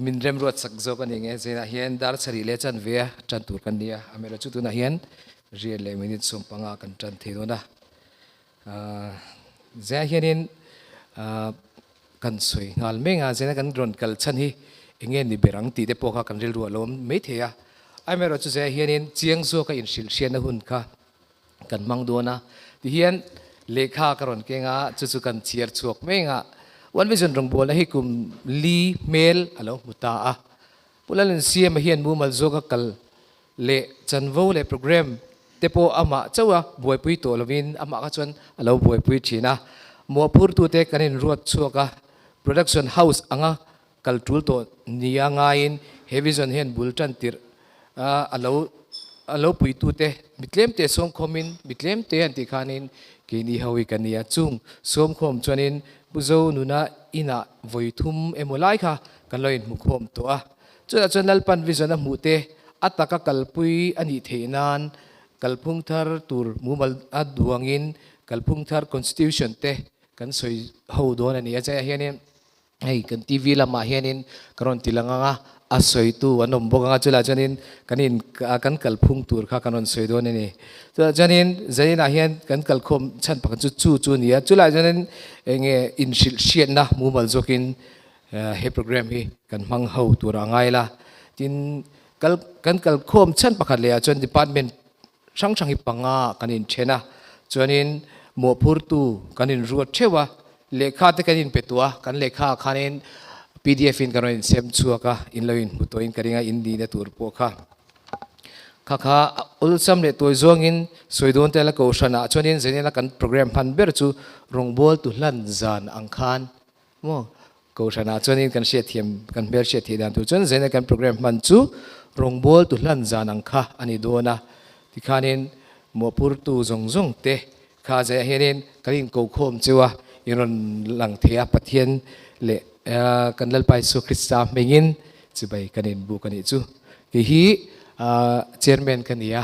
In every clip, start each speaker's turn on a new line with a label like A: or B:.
A: Min remruat sak zawk a ni nge zenah hian dar sarih leh chanve a tan tur kan ni a, amaherawhchu chu tunah hian riat leh minute 15 kan tan thei dawn a. Zenah hianin kan sawi nghal mek a, zenah kan rawn kal chhan hi eng nge ni ber ang tih te pawh kha kan rilru a lo awm mai thei a. Amaherawhchu chu zenah hianin chiang zawka inhrilh hriatna hun kha kan hmang dawn a tihian lehkha ka rawn keng a chu chu kan chhiar chhuak mek a One Vision rawngbawlna hi kum li hmel a lo hmu ta a Pu Lalnsiama hian mumal zawka kal leh chanvo leh program te pawh amah chauh a buaipui tawh lovin amah kha chuan a lo buaipui thin a mawhphurtute kan inruat chhuak a production house anga kal tul tawh nia ngaiin he vision hian bul tan tirh a lo a lo puitute mi tlemte sawmkhawmin mi tlemte an tih khanin keini ho hi ka nia chung sawmkhawm chuanin Pu Zo nuna inah vawi thum emaw lai kha kan lo inhmukhawm tawh a chutah chuan Lalpan vision a hmuh te a taka kalpui a nih theih nan kalphung thar tur mumal a duangin kalphung thar constitution te kan sawi ho dawn a ni a chaiah hianin Hei kan TV lamah hianin ka rawn ti lang ang a, a sawitu an awm bawk ang a, chulaiah chuanin kan in kan kalphung tur kha kan rawn sawi dawn a ni. Chulaiah chuanin Zainah hian kan kalkhawm chhan pakhat chu chu chu a ni a, chulaiah chuanin eng nge inhrilh hriatna mumal zawkin he program hi kan hmang ho tur a ngai la. Tin, kal kan kalkhawm chhan pakhat lehah chuan department hrang hrang hi panga kan inthen a, chuanin mawhphurtu kan inruat theuh a, Lehkha te kan inpe tuah a, kan lehkha ah khanin pdf in kan rawn insem chhuak a, in lo inhmu tawhin ka ring a, in nihna tur pawh kha kha kha awlsam leh tawi zawngin sawi dawn te la kohhran ah chuanin zanin a kan program hman ber chu rawngbawltu hlan zan ang khan maw kohhran ah chuanin kan hriatthiam kan hmel hriat theih dan tur chuan zanin a kan program hman chu rawngbawltu hlan zan ang kha a ni dawn a, tikhanin mawhphurtu zawng zawng te Kha zaiah hianin kan inkokhawm cheu a, in rawn lang thei a, Pathian leh kan Lalpa Isua Krista hmingin chibai kan inbuk a nih chu. Kei hi Chairman ka ni a,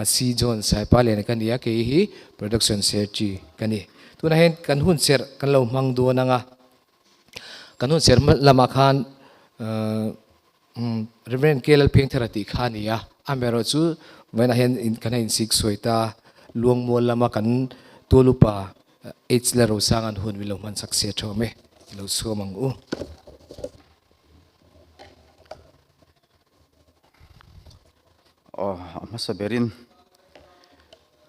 A: C. John Saipa Liana ka ni a, kei hi Production Secretary ka ni. Tunah hian kan hun serh kan lo hmang dawn ang a, kan hun serh lamah khan Reverend K. Lalpiangthara tih kha a ni a, amaherawh chu vawiinah hian kan han insik sawi ta, Luangmual lama kan tualupa H. Lalrosanga'n hun min lo hman sak se tha awm e, i lo chhuam ang u.
B: Aw, a hmasa berin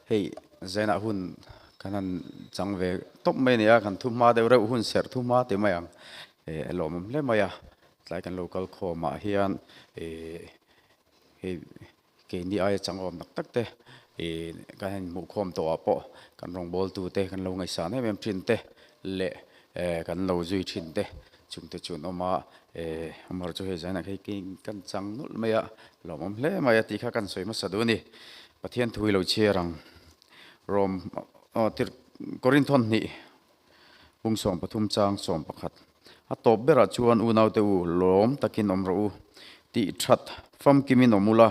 B: hei Zainah hun kan han chang ve tawp mai a ni a, kan thu hma deuh reuh hun serh thu hma tih mai ang, a lawmawm hle mai a. Tlai kan lo kal khawm ah hian ih hei keini aia changawm tak tak te ih kan han hmuh khawm tawh ah pawh kan rawngbâwl tu te kan lo ngaihsan em em thin te leh eh kan lo zui thin te chung te chu an awm a eh amar chu hei zainah hei kei kan chang nawlh mai a lawmawm hle mai a tih kha kan sawi hmasa duh a ni Pathian thu hi lo chhiar ang rawm aw tirh Korinthon hnih Pung 13 chang 11. A tawp berah chuan unaute u, lawm takin awm rawh u. Tih that famkimin awm ula,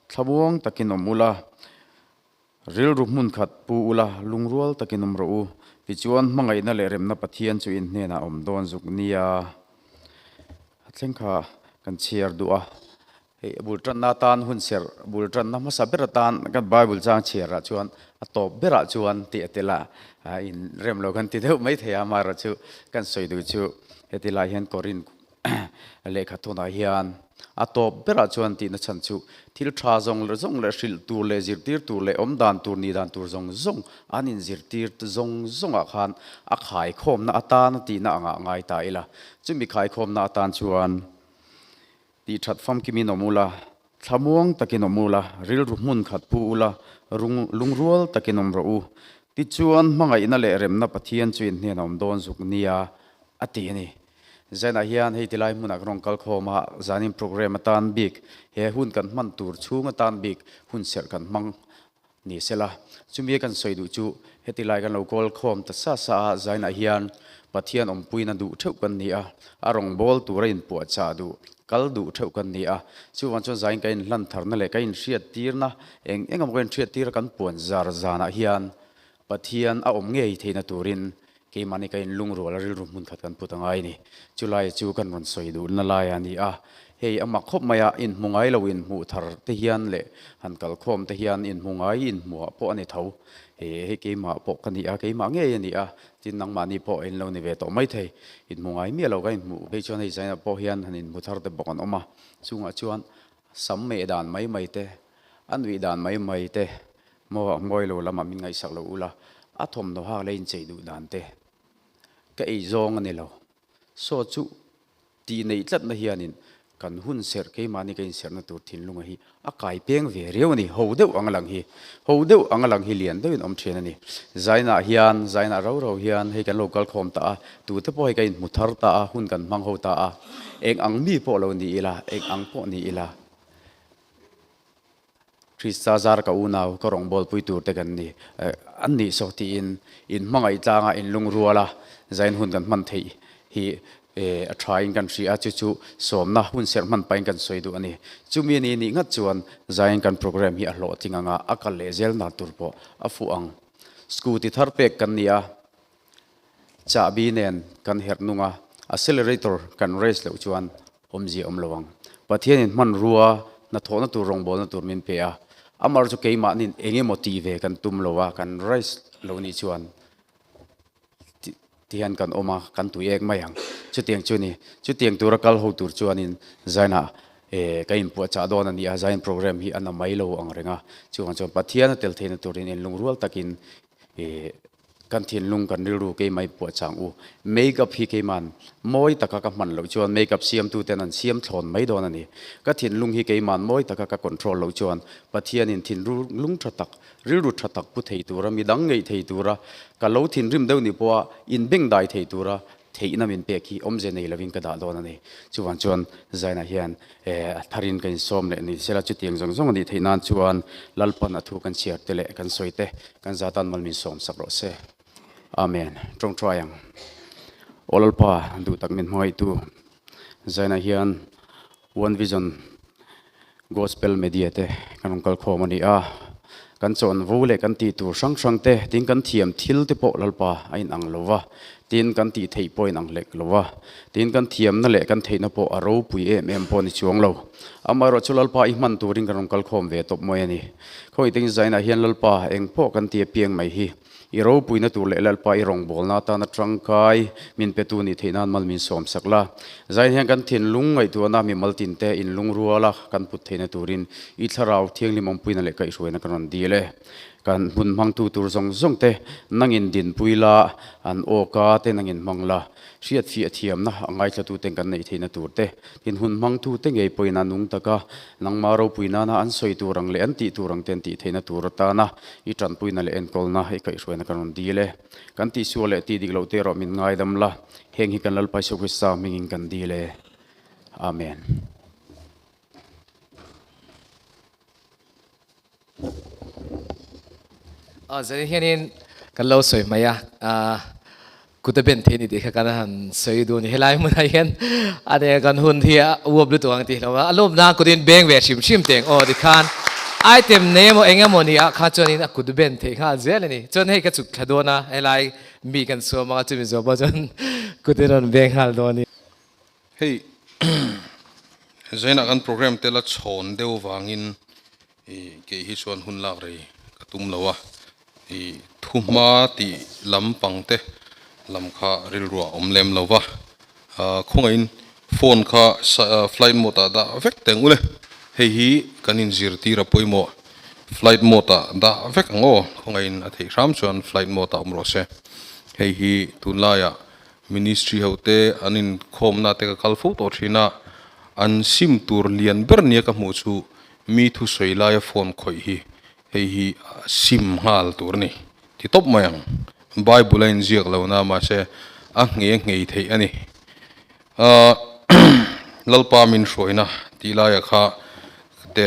B: thlamuang takin awm ula, rilru hmun khat pu ula, lungrual takin awm rawh u. Tichuan hmangaihna leh remna Pathian chu in hnenah awm dawn zuk nia. A thleng kha kan chhiar duh a. Hei a bul tanna atan hun serh bul tanna hmasa ber atan kan Bible chang chhiarah chuan a tawp berah chuan tih a tel a, in rem lo kan ti deuh mai thei a, amaherawh chu kan sawi duh chu heti lai hian Korinth lehkha thunah hian a tawp berah chuan tihna chhan chu thil tha zawng zawng leh hrilh tur leh zirtir tur leh awm dan tur ni dan tur zawng zawng an inzirtir zawng zawngah khan a khaikhawmna atan a tihna angah ngai ta ila, chumi khaikhawmna atan chuan Tih that famkimin awm ula, thlamuang takin awm ula, rilru hmun khat pu ula, rung lungrual takin awm rawh u. Tichuan, hmangaihna leh remna Pathian chu in hnenah awm dawn zuk nia, a ti a ni. Zainah hian hei tilai hmunah kan rawn kal khawm a, zanin program atan bik, he hun kan hman tur chhung atan bik hun serh kan hmang ni sela. Chumi kan sawi duh chu heti lai kan lo kawl khawm ta sa sa a, zainah hian Pathian awmpuina duh theuh kan ni a, a rawngbâwl tura inpuahchah duh, kal duh theuh kan ni a. Chuvang chuan zain ka inhlan tharna leh ka inhriattirna eng eng emaw ka inhriattir a kan puan zar zanah hian Pathian a awm ngei theihna turin Keimahni ka inlungrual a rilru hmun khat kan put a ngai a ni. Chulai chu kan rawn sawi duhna lai a ni a. Hei a mak khawp mai a, inhmu ngai lo inhmuh thar te hian leh han kalkhawm te hian inhmu ngai inhmuhah pawh a ni tho. Hei keimah pawh ka ni a, keimah ngei a ni a, tin nangmahni pawh in lo ni ve tawh mai thei. Inhmu ngai miah lo ka inhmuh phei chuan hei Zainah pawh hian han inhmu thar te bawk an awm a. Chungah chuan sam meh dan mai mai te, a nuih dan mai mai te, maw a ngawi lo lamah min ngaihsak lo ula, a thawmhnaw hak leh inchei duh dan te ka ei zawng a ni lo. Saw chu tih neih tlatna hianin kan hun serh keimahni ka inserhna tur thinlunga hi a kai peng ve riau a ni. Ho deuh ang a lang hi, ho deuh ang a lang hi lian deuhin awm thin a ni. Zainah hian, zainah rau rau hian hei kan lo kal khawm ta a, tute pawh hei ka inhmu thar ta a, hun kan hmang ho ta a, eng ang mi pawh lo ni ila, eng ang pawh ni ila, Krista zar ka unau, ka rawngbawlpui tur te kan ni, an nih saw tiin in hmangaih tlanga in lungrual a, zain hun kan hman theih hi a tha in kan hria a, chu chu sawmna hun serh hman pahin kan sawi duh a ni. Chumi ni nih ngat chuan zain kan program hi a hlawhtling anga a kal leh zel dan tur pawh a fuh ang. Scooty thar pek kan ni a, Chahbi nen kan herh nung a, accelerator kan raise loh chuan awmzia awm lo ang. Pathianin hmanrua hnathawhna tur rawngbawlna tur min pe a, amar chu keimahnin eng emaw tih ve kan tum lo a, kan raise lo nih chuan ti hian kan awm a, kan tui ek mai ang. Chutiang chu ni, chutiang tura kal ho tur chuanin Zainah ka inpuahchah dawn a ni a, Zain program hi a na mai lo ang reng a, chuvang chuan Pathian a tel theihna turin inlungrual takin Kan thinlung kan rilru keimah i puah chang u. Make up hi keima'n mawi taka ka hman loh chuan make up siamtu ten an siam thlawn mai dawn a ni. Ka thinlung hi keima'n mawi taka ka control loh chuan Pathianin thinlung tha tak, rilru tha tak pu thei tura, midang ngeih thei tura, ka lo thinrim deuh ni pawha inbengdai thei tura theihna min pek hi awmze nei lovin ka dah dawn a ni. Chuvang chuan Zainah hian a tharin ka insawm leh ni sela chutiang zawng zawng a nih theih nan chuan Lalpan a thu kan chhiar te leh kan sawi te kan zatan mal min sawm sak rawh se. Amen. Tawngtai ang. Aw Lalpa duh tak min hmangaihtu Zainah hian One Vision Gospel Media te kan rawn kal khawm a ni a, kan chawn vo leh kan tih tur hrang hrang te tin kan thiam thil te pawh Lalpa a inang lo va, tin kan tih theih pawh a inang hlek lo va, tin kan thiamna leh kan theihna pawh a ropui em em pawh a ni chuang lo. Amaherawh chu Lalpa i hman turin kan rawn kal khawm ve tawp mai a ni. Khawi tin Zainah hian Lalpa eng pawh kan ti apiang mai hi I ropuina tur leh Lalpa i rawngbawlna atana tangkai min petu nih theih nan mal min sawm sak la. Zain hian kan thinlung ngaihtuahna mimal tinte inlungruala kan put theihna turin i thlarau thianghlim awmpuina leh kaihhruaina kan rawn dil e. Kan hmun hmangtu tur zawng zawng te nangin dinpui la, an awka te nangin hmang la. Hriatfiah thiamna a ngaithlatuten kan neih theihna tur te, tin hun hmangtute ngei pawhin a nung taka nangma ropui nana an sawi tur ang leh an tih tur ang te an tih theihna tur atana i tanpuina leh enkawlna i kaihhruaina kan rawn dil e. Kan tihsual leh tih dik loh te erawh min ngaidam la, heng hi kan Lalpa Isua Krista hmingin kan dil e. Amen.
A: Aw zan hianin kan lo sawi mai a, kut a ben thei ni tih kha kan han sawi duh a ni. Helai hmunah hian a ne kan hun hi a uap lutuk ang tih hlauh a, a lawmna kutin beng ve hrim hrim teng aw tikhan item nei emaw eng emaw ni ah kha chuanin a kut ben theih nghal zel a ni. Chuan hei ka chuk thla dawn a, helai mi kan suam ang a chumi zawh pawh chuan kut in rawn beng nghal dawn a ni.
C: Hei Zainah kan program te la chhawn deuh vangin i kei hi chuan hun lak rei ka tum lo a, i thuhma tih lam pang te lam kha rilruah a awm lem lo va, khawngaihin phone kha flight mode ah dah vek teng ule, hei hi kan inzirtir a pawimawh, flight mode ah dah vek ang aw, khawngaihin a theih hram chuan flight mode ah awm rawh se, hei hi tunlaiah Ministry ho te an inkhawmna te ka kal fo tawh thin a, an sim tur lian ber nia ka hmuh chu mi thusawi laia phone khawih hi hei hi sim nghal tur a ni ti tawp mai ang. Bible a inziak lo na mahse a nghei a nghei theih a ni. Lalpa min hruaina tih laia kha te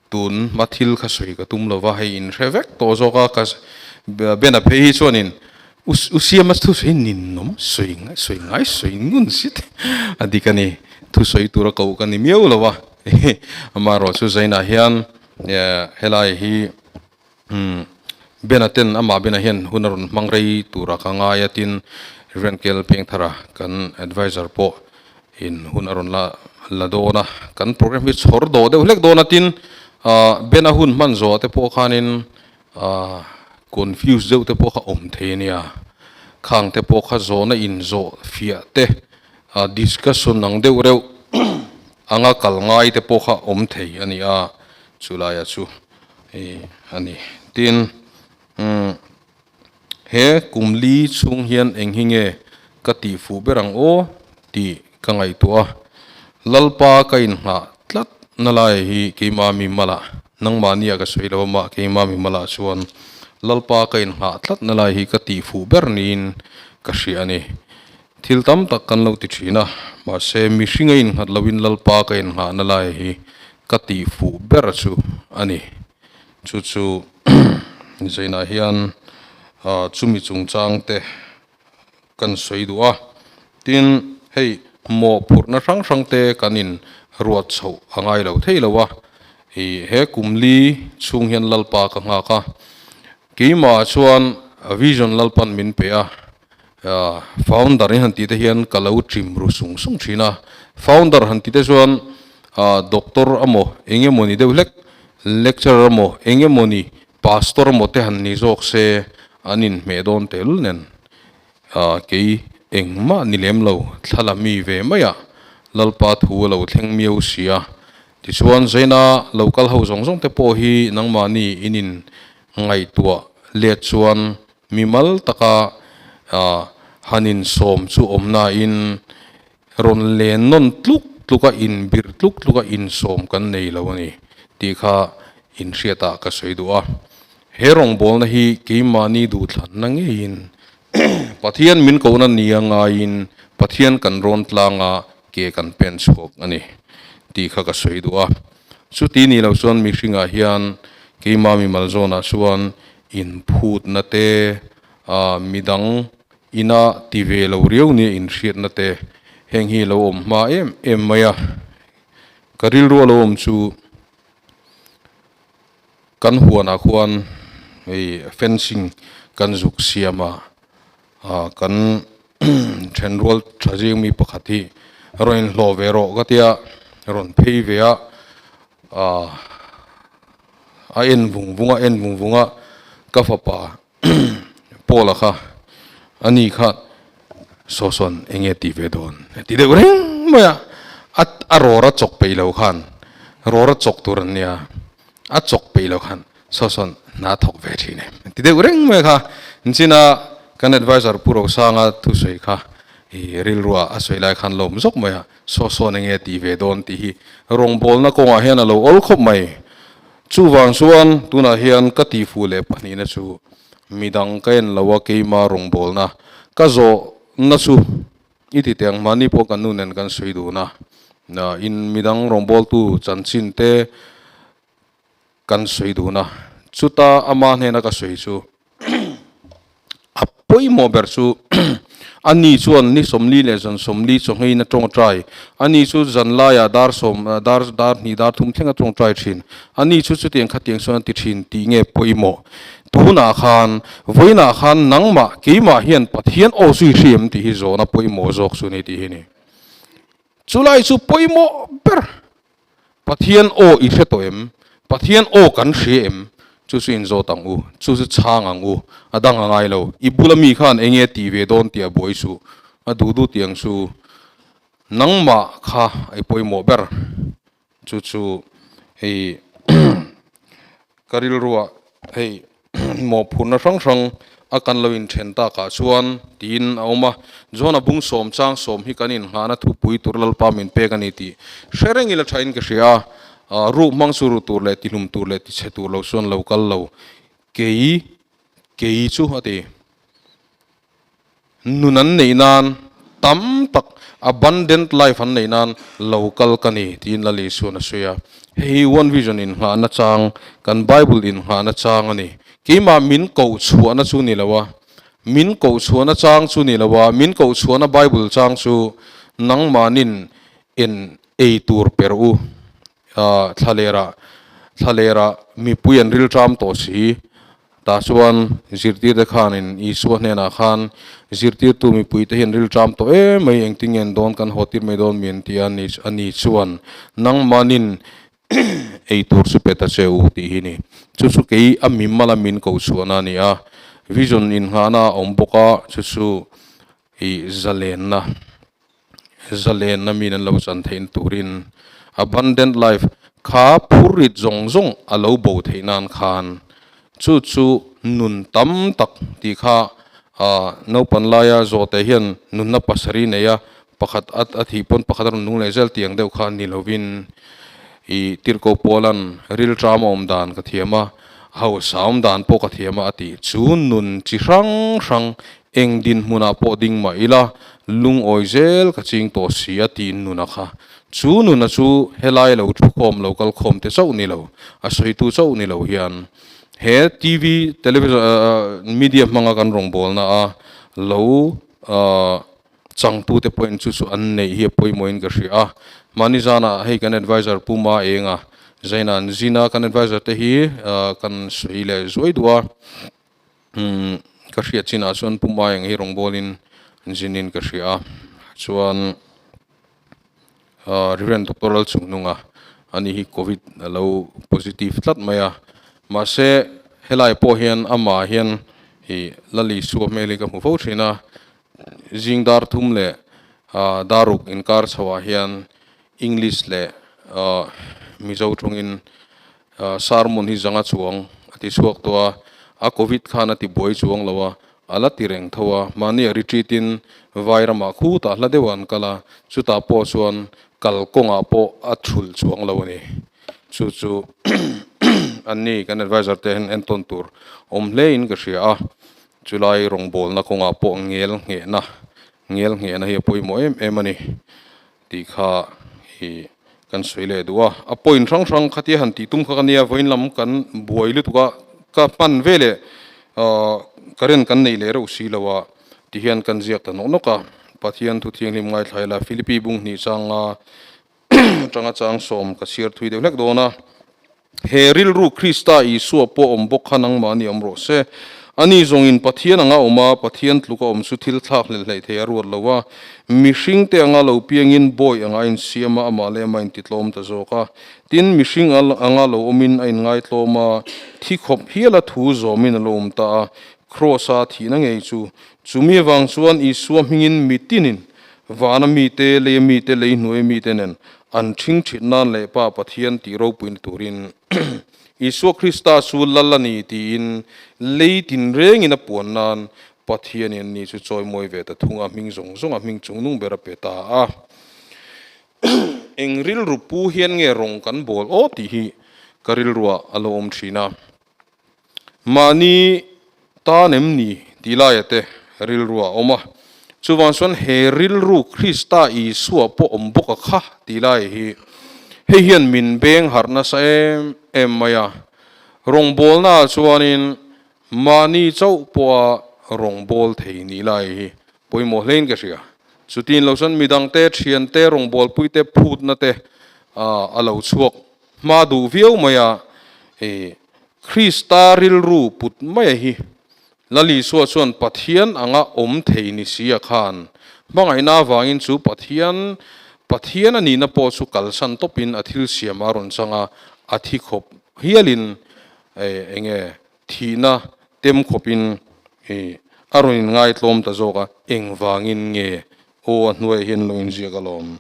C: tun hma thil kha sawi ka tum lova hei in hre vek tawh zawk a ka Ben-a phei hi chuanin u Siama thusawi ninawm sawi ngai sawi ngai sawi ngun si te a dik a ni thusawi tura koh ka ni miau lo a amaherawhchu Zainah hian helai hi. Bena ten amah Bena hian hun a rawn hmang rei tura ka ngai a tin Renkel Pengthara kan adviser pawh in hun a rawn la la dawn a, kan programme hi chhawr dawh deuh hlek dawn a tin Bena hun hman zawh te pawh khanin confuse deuh te pawh kha awm thei a nia, khang te pawh kha zawhna in zawh fiah te discussion ang deuh reuh anga kal ngai te pawh kha awm thei a ni a, chulaiah chu. Hei a ni. Tin, umm, he kum li chhung hian eng hi nge ka tih fuh ber ang aw tih ka ngaihtuah a. Lalpa ka inngah tlat na lai hi keimah mi malah, nangmahnia ka sawi lo amah keimah mi malah chuan Lalpa ka inngah tlat na lai hi ka tih fuh ber niin ka hria a ni. Thil tam tak kan lo ti thin a, mahse mihring a innghat loin Lalpa ka inngah na lai hi ka tih fuh ber chu a ni. Chu chu Zainah hian chumi chungchang te kan sawi duh a, tin hei mawhphurhna hrang hrang te kan in ruat chhoh a ngai lo thei lo a, ih he kum li chhung hian Lalpa ka nghak a, keimah chuan vision Lalpan min pe a, Founder in han tih te hian ka lo trim ru sung sung thin a, founder han tih te chuan doctor amaw eng emawni deuh hlek, lecturer amaw eng emawni, pastor amaw te han ni zawk se an inhmeh dawn tehlul nen kei engmah ni lem lo thla la mi ve mai a, Lalpa thu a lo thleng miau si a. Tichuan Zaina lo kal ho zawng zawng te pawh hi nangmahni in in ngaihtuah let chuan Mimal taka han insawm chu awm nain rawn len nawn tluk tluka inbirh tluk tluka insawm kan nei lo a ni tih kha inhriatah ka sawi duh a. He rawngbawlna hi keimahni duhthlanna ngeiin Pathian min kohna nia ngaiin Pathian kan rawn tlanga ke kan pen chhuak a ni tih kha ka sawi duh a. Chuti ni lo chuan mihringah hian keimah mimal zawnah chuan Inphutna te, midang ina ti ve lo riau nia inhriatna te heng hi lo awm hma em em mai a. Ka rilru a lo awm chu kan huanah khuan hei fencing kan zuk siam a, kan thenrual tha zing mi pakhat hi rawn inhlawh ve rawh ka tia rawn phei ve a. A en vung vung a, en vung vung a, ka fapa Paula kha a ni kha saw sawn eng nge tih ve dawn a ti deuh reng mai a, a a rawr a chawk peih lo khan rawr a chawk tur an nia, a chawk peih lo khan saw sawn hna thawk ve thin e a ti deuh reng mai kha, nichina kan adviser Pu Rosanga thusawi kha i rilrua a sawi lai khan lawm zawk mai a. Saw sawn enge tih ve dawn tih hi rawngbawlna kawngah hian a lo awl khawp mai. Chuvang chuan tunah hian ka tihfuh leh pahnihna chu midang ka en lo a keima rawngbawlna ka zawhna chu i ti teh ang mahni pawh kan nu nen kan sawi dun a, in midang rawngbawltu chanchin te kan sawi dun a, chuta ama hnena ka sawi chu a pawimawh ber chu a ni chuan ni 40 leh zan 40 chawnghein a tawngtai, a ni chu zan laiah dar sawm dar dar hnih dar thum thleng a tawngtai thin, a ni chu chutiang khatiang chuan a ti thin tih nge pawimawh? Tunah khan vawiinah khan nangmah keimah hian Pathian aw zui hriam tih hi zawhna pawimawh zawk chu ni tih hi a ni. Chulai chu pawimawh ber. Pathian aw i hre tawh em? Pathian aw kan hria em? Chu chu inzawt ang u, chu chu chhang ang u, a dang a ngai lo. I bula mi khan eng nge tih ve dawn tih a buai suh, a duh duh tih ang chu nangmah kha i pawimawh ber. Chu chu hei ka rilruah hei mawhphurhna hrang hrang a kan lo inthen takah chuan tiin a awm a, John-a bung sawm chang sawm hi kan inngahna thupui tur Lalpa min pek a ni tih hre reng ila thain ka hria a, ruh hmang chu ruh tur leh tihlum tur leh tichhe tur lo chuan lo kal lo, kei kei chu a ti. Nun an neih nan tam tak abundant life an neih nan lo kal ka ni tiin Lal Isuan a sawi a. Hei hi One Vision innghahna chang, kan Bible innghahna chang a ni. Keimah min koh chhuahna chu ni lo a, min koh chhuahna chang chu ni lo a, min koh chhuahna Bible chang chu nangmahnin en ei tur per u. Thlalera, thlalera mipui an rilṭam tawh si. Tah chuan zirtirte khanin Isua hnenah khan, Zirtirtu mipuite hian rilṭam tawh em mai, engtin nge an dawn kan haw tir mai dawn mi an ti a, a ni chuan nangmanin ei tur chu pe ta che u tih hi ni. Chu chu kei a mimala min ko chhuahna a ni a, vision innghahna a awm bawk a, chu chu i zalenna. Zalenna min an lo chan theihna turin abundant life kha phurrit zawng zawng a lo bo theih nan khan chu chu nun tam tak tih kha naupan laia zawhte hian nunna pasarih nei a, pakhat a thih pawn pakhat a rawn nung leh zel tih ang deuh kha ni lovin ih tirhkoh pawlan rilṭam a awm dan ka thiam a, hausa awm dan pawh ka thiam a a tih chu nun chi hrang hrang Eng dinhmunah pawh ding mah ila, lungawi zel ka ching tawh si a ti nuna kha. Chu nuna chu helai lo thukhawm lo kal khawm te chauh ni lo, a sawitu chauh ni lo hian he TV, television, media hmanga kan rawngbawlna a lo changtute pawhin chu chu an neih hi a pawimawhin ka hria a. Mahni zanah hei kan adviser Pu Ma Enga, Zaina'n zina kan adviser te hi kan sawi leh zuai duh a. Umm ka hriat chinah chuan Pu Maeng hi rawngbawlin zinin ka hria a, chuan Rev. Doctor Lalchungnunga ani hi Covid a lo positive tlat mai a, mahse helai pawh hian amah hian ih Lal Isua hmel hi ka hmu fo thin a, zing dar thum leh daruk inkar chhoah hian English leh Mizo tawngin Sermon hi zanga chuang a ti chhuak tawh a, a Covid khan a ti buai chuang lo a, a la ti reng tho a, mahni a retreat in vai ramah khutah hla deuh ah an kal a, chutah pawh chuan kal kawngah pawh a thulh chuang lo a ni. Chu chu anni kan adviser te hian entawn tur awm hle in ka hria a, chulai rawngbawlna kawngah pawh ngel nghehna, ngel nghehna hi a pawimawh em em a ni. Tih kha hi kan sawi leh duh a, a point hrang hrang khatia han tih tum kha ka nia, vawiin lam kan buai lutuk a, ka hman ve leh current kan neih leh reuh si lo a ti hian kan ziak ta nawk nawk a, Pathian thu thianghlim ngaithla ila Philippi bung hnih changa tanga chang sawm ka chhiar thui deuh hlek dawn a. He rilru Krista Isua pawh awm bawk kha nangmahni awm rawh se. Ani zawngin Pathian anga awm a, Pathian tluka awm chu thil thlak hlel hleih thei a ruat lo a. Mihringte anga lo piangin bawi anga a insiam a, amah leh amah a intitlawm ta zawk a. Tin, mihring anga lo awmin a inngaitlawm a, thi khawp hiala thu zawmin a lo awm ta a, Kraws-a thihna ngei chu. Chumi avang chuan Isua hmingin mitinin vana mite, leia mite, lei hnuaia mite nen An ṭhing ṭhit nan leh Pa Pathian tih ropuina turin Isua Krista chu Lal a ni tiin lei tinrengin a puan nan Pathianin ani chu chawimawi ve ta thung a, hming zawng zawng a hming chungnung ber a pe ta a. Eng rilru pu hian nge rawng kan bawl aw tih hi ka rilruah a lo awm ṭhin a. Mahni tan em ni tih laia te rilru a awm a, chuvang chuan he rilru Krista Isua pawh awm bawk a kha tih lai hi hei hian min beng harh nasa em em mai a. Rawngbawlnaah chuanin mahni chauh pawha rawngbâwl thei nih lai hi pawimawh hlein ka hria. Chutin lo chuan midangte, thiante, rawngbawlpuite phutna te a lo chhuak Hma duh viau mai a, i Krista rilru put maia hi Lal Isua chuan Pathian anga awm thei ni si a khan hmangaihna avangin chu Pathian Pathian a nihna pawh chu kalsan tawpin a thil siam a rawn chang a, a thi khawp hialin enge thihna tem khawpin i a rawn inngaitlawm ta zawk a, engvangin nge Aw a hnuaiah hian lo inziak alawm.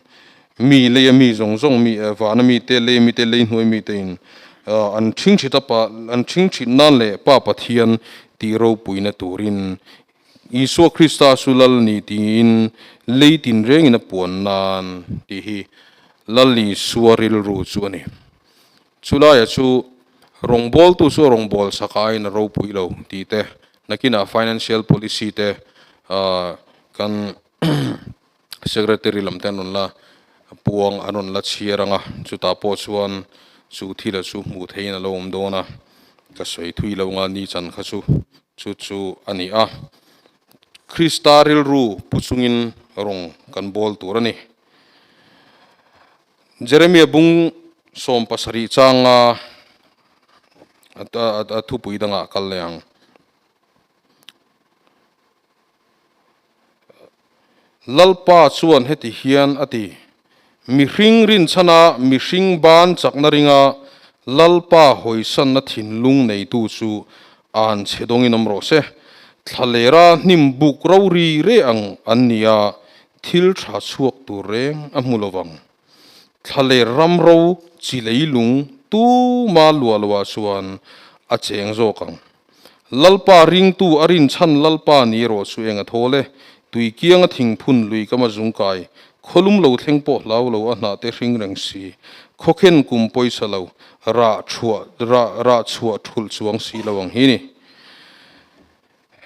C: Mi leia mi zawng zawng mi vana mite leia mite lei hnuai mite in an ṭhing ṭhit a pa an ṭhing ṭhit nan leh Pa Pathian tih ropuina turin Isua Krista chu Lal ni tiin lei tinrengin a puan nan tih hi Lal Isua rilru chu a ni. Chulaia chu rawngbawltu chu a rawngbâwl sak aiin a ropui lo tih te, nakinah financial policy te kan secretary lam te an rawn la puang an rawn la chhiar ang a, chutah pawh chuan chu thila chu hmuh theihin a lo awm dawn a, ka sawi thui lo nga ni chan kha chu chu chu a ni a. Krista rilru pu chungin rawng kan bawl tur a ni. Jeremia bung 17 changa a thupui dangah kal leh ang. Lalpa chuan heti hian a ti, Mihring rinchhana mihring ban chakna ringa Lalpa hawisanna thinlung neitu chu an chhe dawngin awm rawh se. Thlalera hnim buk ro ri re ang an ni a, thil tha chhuak tur reng a hmu lo vang. Thlaler ram ro chi leilung tuma luah loah chuan a cheng zawk ang. Lalpa ringtu a rinchhan Lalpa ni erawh chu eng a thawl e, tui kianga thingphun lui kama zungkai, khawlum lo thleng pawh hlau lo a hnah te hring reng si, khawkhen kum pawisa lo, rah chhuah rah rah chhuah thulh chuang si lo ang hi ni.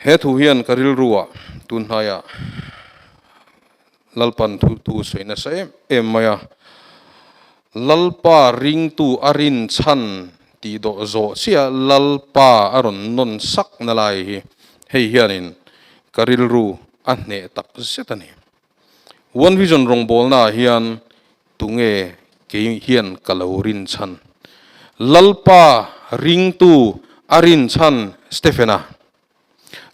C: He thu hian ka rilruah tunhnaiah Lalpan thu thu sawi nasa em em mai a, Lalpa ringtu a rinchhan tih dawh zawh chiah Lalpa a rawn nawn sak na lai hi hei hianin ka rilru a hneh tak zet a ni. One Vision rawngbawlnaah hian tunge kei hian ka lo rinchhan? Lalpa ringtu a rinchhan Stephen-a.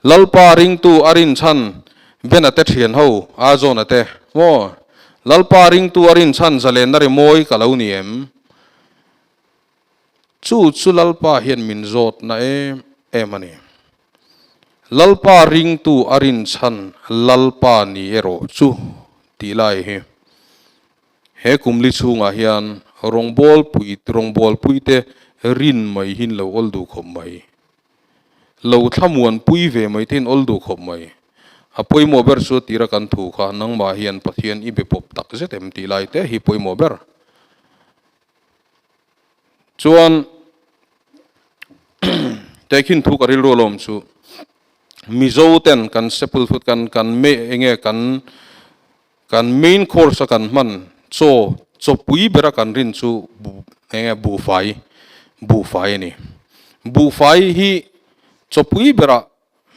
C: Lalpa ringtu a rinchhan Bena te thian ho a zawna te maw? Lalpa ringtu a rinchhan zalenna rimawi ka lo ni em? Chu chu Lalpa hian min zawtna em em a ni. Lalpa ringtu a rinchhan Lalpa ni erawh chu tih lai hi he kum li chhungah hian rawngbawlpui rawngbawlpuite rin mai hin lo awl duh khawp mai. Lo thlamuan pui ve mai te in awl duh khawp mai. A pawimawh ber chu tira kan thu kha nangmah hian Pathian i be pawp tak zet em tih lai te hi pawimawh ber. Chuan tehkhin thu ka rilru alawm chu Mizo ten kan sepul thut kan kan me enge kan kan main course a kan hman chaw chawpui bera kan rin chu enge buhfai buhfai a ni. Buhfai hi chawpui berah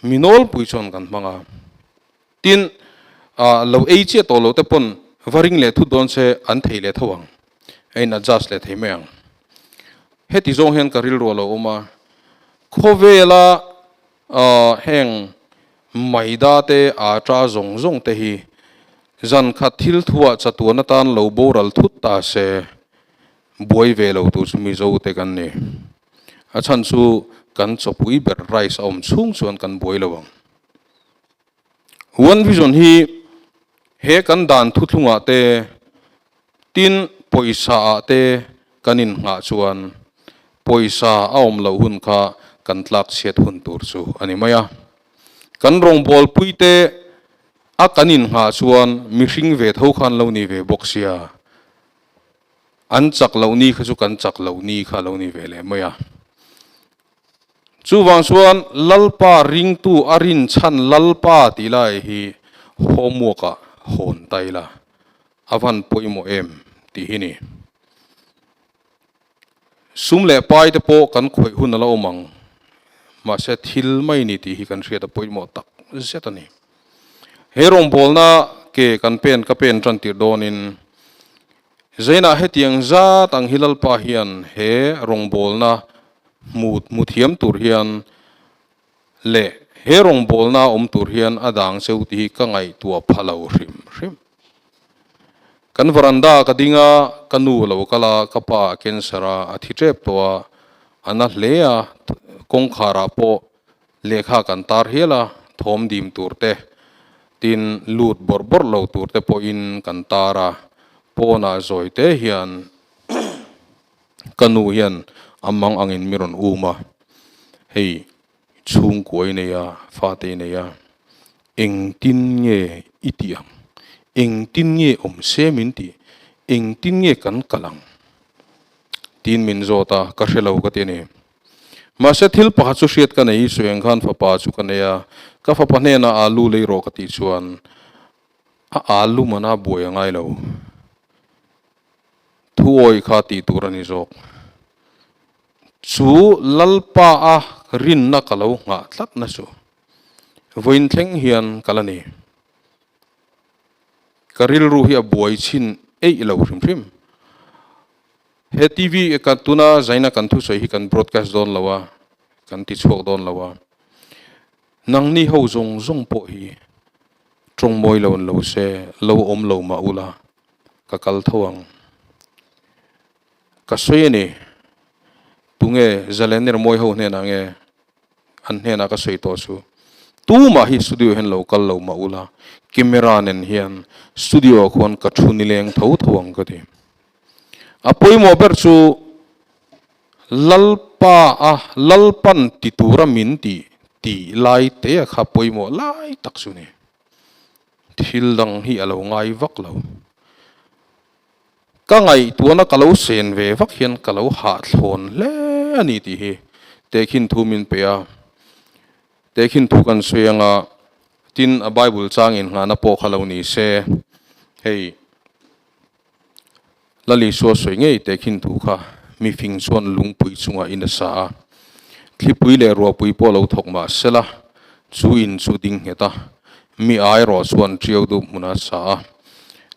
C: mi nawlpui chuan kan hmang a. Tin, lo ei chiah tawh lo te pawn va ring leh thut dawn se an thei leh tho ang, a in adjust leh thei mai ang. Heti zawng hian ka rilru a lo awm a, khawvela heng maida te aṭa zawng zawng te hi zan khat thil thuah chatuan atan lo boral thut ta se buai ve lo tur chu Mizo te kan ni. A chhan chu kan chawpui ber rice a awm chhung chuan kan buai lo ang. One Vision hi he kan dan thuthlungah te, tin pawisa ah te kan innghah chuan pawisa a awm loh hun kha kan tlak chhiat hun tur chu a ni mai a. Kan rawngbawlpui te a kan innghah chuan mihring ve tho khan lo ni ve bawk sia, an chak loh ni kha chu kan chak loh ni kha a lo ni ve leh mai a. Chuvang chuan Lalpa ringtu a rinchhan Lalpa tih lai hi homework ah hawn ta ila a van pawimawh em tih hi ni. Sum leh pai te pawh kan khawih hun a la awm ang, mahse thil mai ni tih hi kan hriat a pawimawh tak zet a ni. He rawngbawlna ke kan pen ka pen tan tirh dawnin Zainah hetiang zat ang hi Lalpa hian he rawngbawlna hmu hmu thiam tur hian leh he rawngbawlna awm tur hian a dang cheu tih hi ka ngaihtuah pha lo hrim hrim. Kan veranda ka ding a, ka nu a lo kal a, ka pa a cancer a, a thi tep tawh a, a na hle a, kawngkharah pawh Lehkha kan tar hial a, thawm dim tur te, tin lut bawrh bawrh lo tur te pawhin kan tar a, pawnah zawi te hian ka nu hian a mang angin mi rawn um a, hei chhungkua i nei a, fate i nei a, engtin nge i tih ang, engtin nge awm se min tih, engtin nge kan kal ang tiin min zawt a, ka hre lo ka ti a ni. Mahse thil pakhat chu hriat ka nei i suiang khan fapa chu ka nei a, ka fapa hnenah alu lei rawh ka tih chuan a alu mana buai a ngai lo. Thuawi kha tih tur a ni zawk. Chu Lalpa a rinna ka lo nghah tlatna chu vawiin thleng hian ka la ni. Ka rilru hi a buai chhin eih lo hrim hrim. He TV kan tuna zaina kan thusawi hi kan broadcast dawn lo a, kan ti chhuak dawn lo a. Nangni ho zawng zawng pawh hi Tawng mawi lo an lo se, lo awm lo mah ula, ka kal tho ang. Ka sawi a ni, tunge Zalener mawi ho hnenah nge an hnenah ka sawi tawh chu. Tumah hi studio hian lo kal lo mah ula, camera nen hian studio ah khuan ka thu nileng tho tho ang ka ti. A pawimawh ber chu Lalpa a Lalpan ti tura min ti tih lai te a kha pawimawh lai tak chu ni. Thil dang hi a lo ngai vak lo. Ka ngaihtuahna ka lo sen ve vak hian ka lo hahthlawn hle a ni tih hi tehkhin thu min pe a. Tehkhin thu kan sawi anga tin a Bible chang inngahna pawh kha lo ni se. Hei. Lal Isua sawi ngei teh khin thu kha mi fing chuan lungpui chungah in a sa a, thlipui leh ruahpui pawh lo thawk mah sela, chu in chu ding nghet a, mi ai rawh chuan ṭiau dup hmunah a sa a.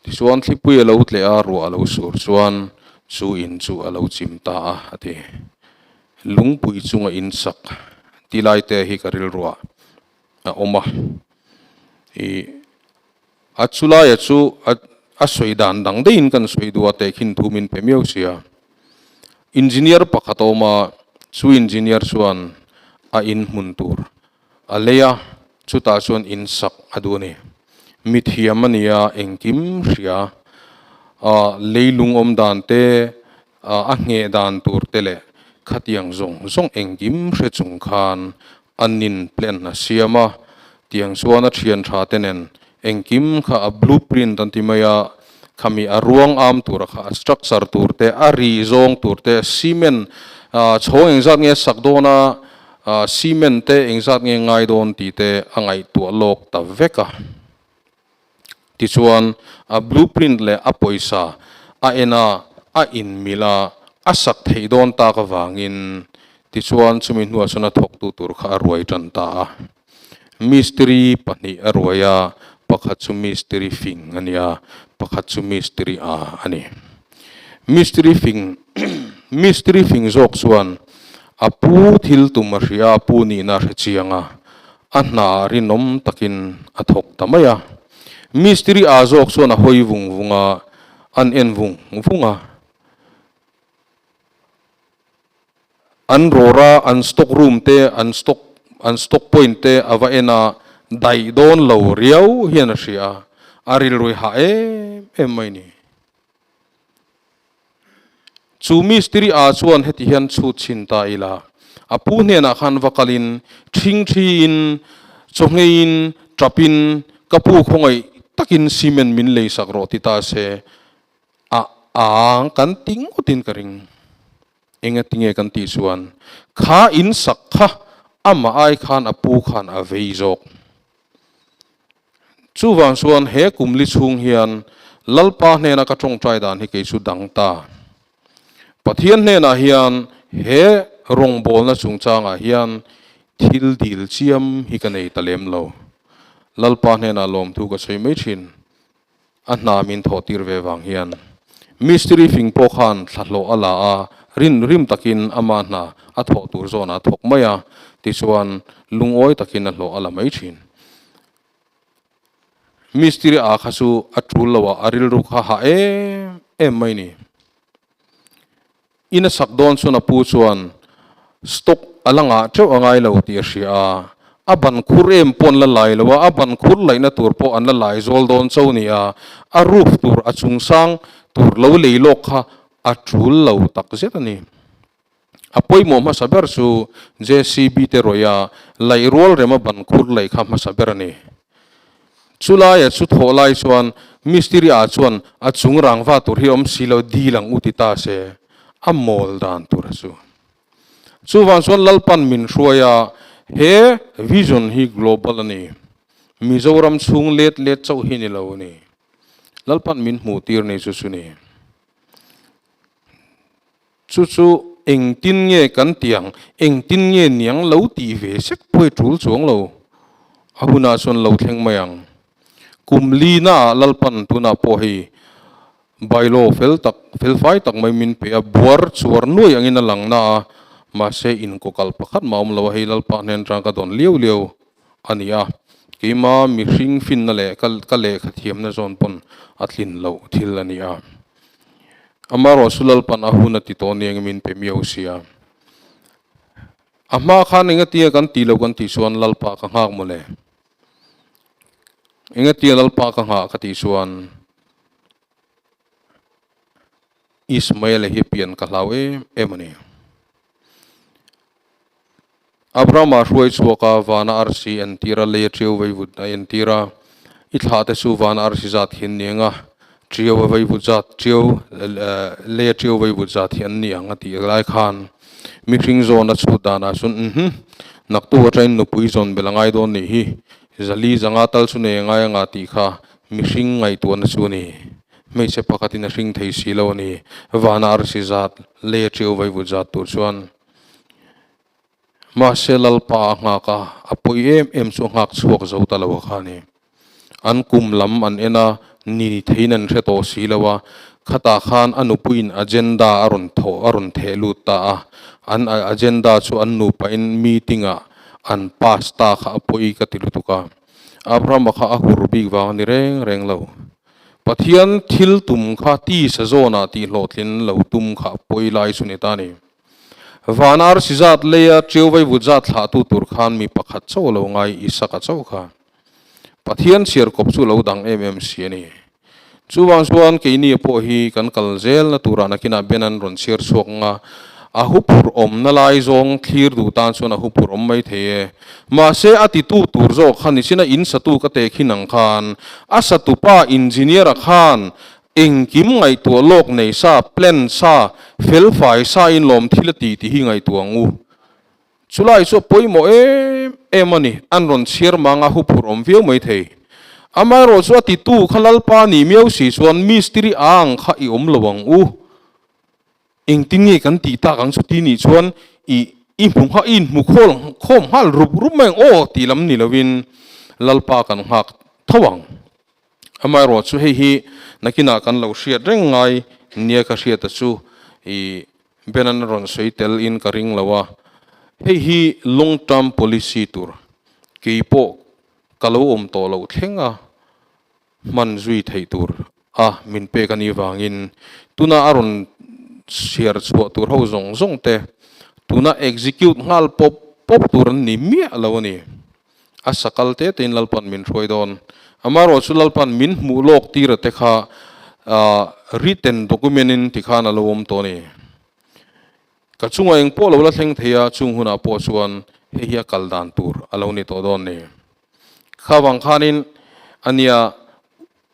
C: Tichuan thlipui a lo tleh a, ruah a lo sur chuan chu in chu a lo chim ta a, a ti. Lungpui chunga in sak ti lai te hi ka rilruah a awm a, ih. A chulaia chu a sawi dan dang daihin kan sawi duh a tehkhin thu min pe miau sia. Engineer pakhat a awm a, chu engineer chuan a in hmun tur a lei a, chutah chuan in sak a duh a ni. Mithiam a ni a, engkim hria a, leilung awm dan te, a ngheh dan tur te leh khatiang zawng zawng engkim hre chung khan A nin plan a siam a, tiang chuan a thian tha te nen engkim kha a blueprint an ti mai a, khami a ruang am tura kha a structure tur te, a ri zawng tur te, cement chhawng engzat nge a sak dawn a, cement te engzat nge ngai dawn tih te a ngaihtuah lawk ta vek a. Tichuan a blueprint leh a pawisa a en a, a inmilh a, a sak theih dawn tak avangin tichuan chumi hnuah chuan a thawktu tur kha a ruai tan ta a. Mistiri pahnih a ruai a, pakhat chu mistiri fing a ni a, pakhat chu mistiri a a ni. Mistiri fing mistiri fing zawk chuan a pu thil tum a hria a, pu nihna a hre chiang a, A hna rinawm takin a thawk ta mai a. Mistiri aa zawk chuan a hawi vung vung a, an en vung vung a. An rawra an stock room te, an stock an stock point te a va en a, daih dawn lo riau hian a hria a, a rilrui hah em em mai ni. Chu mistiri a chuan heti hian chhut chhin ta ila, a pu hnenah khan va kalin, ṭhingṭhiin, chawhngeiin, ṭapin, ka pu khawngaih takin cement min leisak rawh ti ta se, a ang kan ti ngawtin ka ring. Engatinge kan tih chuan, kha in sak kha amah ai khan a pu khan a vei zawk. Chuvang chuan he kum li chhung hian Lalpa hnena ka tawngtai dan hi kei chu dang ta. Pathian hnenah hian he rawngbawlna chungchangah hian thil dil chiam hi ka nei ta lem lo. Lalpa hnenah lawmthu ka sawi mai thin. A hna min thawh tir ve vang hian mistiri fing pawh khan thlahlawh a la a, rin rim takin ama hna a thawh tur zawnah a thawk mai a, tichuan lungawi takin a hlawh a la mai thin. Mistiri a kha chu a tul lo a, a rilru kha hah em em mai ni. In a sak dawn chuan a pu chuan stock a la ngah teuh a ngai lo tih a hria a, a ban khur em pawh an la lai lo a, a ban khur laihna tur pawh an la lai zawl dawn cho ni a, a roof tur a chungsang tur lo lei lawk kha a tul lo tak zet a ni. A pawimawh hmasa ber chu JCB te rawih a laih rual rema ban khur laih kha hmasa ber a ni. Chu laia chu thawh lai chuan mistiri ah chuan a chung rangva tur hi awm si lo dil ang u ti ta se a mawl dan tur a chu. Chuvang chuan Lalpan min hruai a, he vision hi global a ni. Mizoram chhung let let chauh hi ni lo a ni. Lalpan min hmuh tir ni chu chu ni. Chu chu engtin nge kan tiang, engtin nge niang lo tih ve sek pawh i tul chuang lo. A hunah chuan lo thleng mai ang. Kum li naah Lalpan tunah pawh hei bylaw fel tak, felfai tak mai min pe a, buar chuar nuai angin a lang na a, mahse inkawkalh pakhat mah awm lo a, hei Lalpa hnen tang ka dawn liau liau a ni a. Keima mihring finna leh ka ka lehkha thiamna zawn pawn a tlin loh thil a ni a. Amaherawhchu Lalpan a hun a ti tawh nia engemaw in pe miau sia. A hma khan engatia kan tih loh kan tih chuan Lalpa ka nghak mawle. Engatia Lalpa ka nghah ka tih chuan Ismael-a hi pian ka hlau em em a ni. Abrahama hruai chhuak a, vana arsi entir a, lei a ṭiau veivut a entir a, i thlah te chu vana arsi zat hi an ni ang a, ṭiau a veivut zat, ṭiau, lei a ṭiau veivut zat hi an ni ang a tih lai khan mihring zawn a chhut danah chuan uhmm, naktu atangin nupui zawn belh a ngai dawn nih hi, zali zanga tal chu nei a ngai anga tih kha mihring ngaihtuahna chu a ni. Hmeichhe pakhatin a hring thei si lo a ni, vana arsi zat, lei a ṭiau veivut zat tur chuan. Mahse Lalpa a nghak a, a pawi em em chu a nghak chhuak zo ta lo a kha ni. An kum lam an en a, ni theiin an hre tawh si lo a, khatah khan a nupuiin agenda a rawn thawh a rawn theh lut ta a, an agenda chu an nupain meeting ah an pass ta kha a pawi ka ti lutuk a. Abrahama kha a hur bik vang a ni reng reng lo. Pathian thil tum kha tisa zawnah tihhlawhtlin lo tum kha a pawi lai chu ni ta a ni. Van arsi zat leia ṭiau vaivut zat thlahtu tur khan mi pakhat chauh a lo ngai, Isaka chauh kha. Pathian chhiar kawp chu lo dang em em si a ni. Chuvang chuan keini pawh hi kan kal zelna turah nakinah Ben an rawn chhiar chhuak ang a, a huphurh awmna lai zawng thlir duh tan chuan a huphurh awm mai thei e. Mahse a titu tur zawk kha nichina in satu ka teh khin ang khan a satupa engineer-a khan Engkim ngaihtuah lawk nei sa, plan sa, fel fai sa in lawm thil a ti tih hi ngaihtuah ang u. Chulai chu a pawimawh em em a ni, an rawn chhiar mang a huphurh awm viau mai thei. Amaherawh chu a titu kha Lalpa ni miau si chuan mistiri ang kha i awm lo ang u. Engtin nge kan tih tak ang chu ti nih chuan i i hmu ngha i inhmu khawl khawm nghal rup rup mai ang aw tih lam ni lovin Lalpa kan nghak tho ang. Amaherawh chu hei hi nakinah kan lo hriat reng ngai nia ka hriata chu i Ben-an a rawn sawi tel in ka ring lo a, hei hi long term policy tur kei pawh ka lo awm tawh loh thleng a hman zui theih tur a min pek a nih vangin tuna a rawn chhiar chhuah tur ho zawng zawng te tuna execute nghal pawp pawp tur an ni miah lo a ni. A sakal te tein Lalpan min hruai dawn. Amaherawh chu Lalpan min hmuh lawk tir a te kha written document in ti khan a lo awm tawh a ni. Ka chungah eng pawh lo la thleng thei a, chung hunah pawh chuan hei hi a kal dan tur a lo ni tawh dawn ni. Kha vang khanin a nia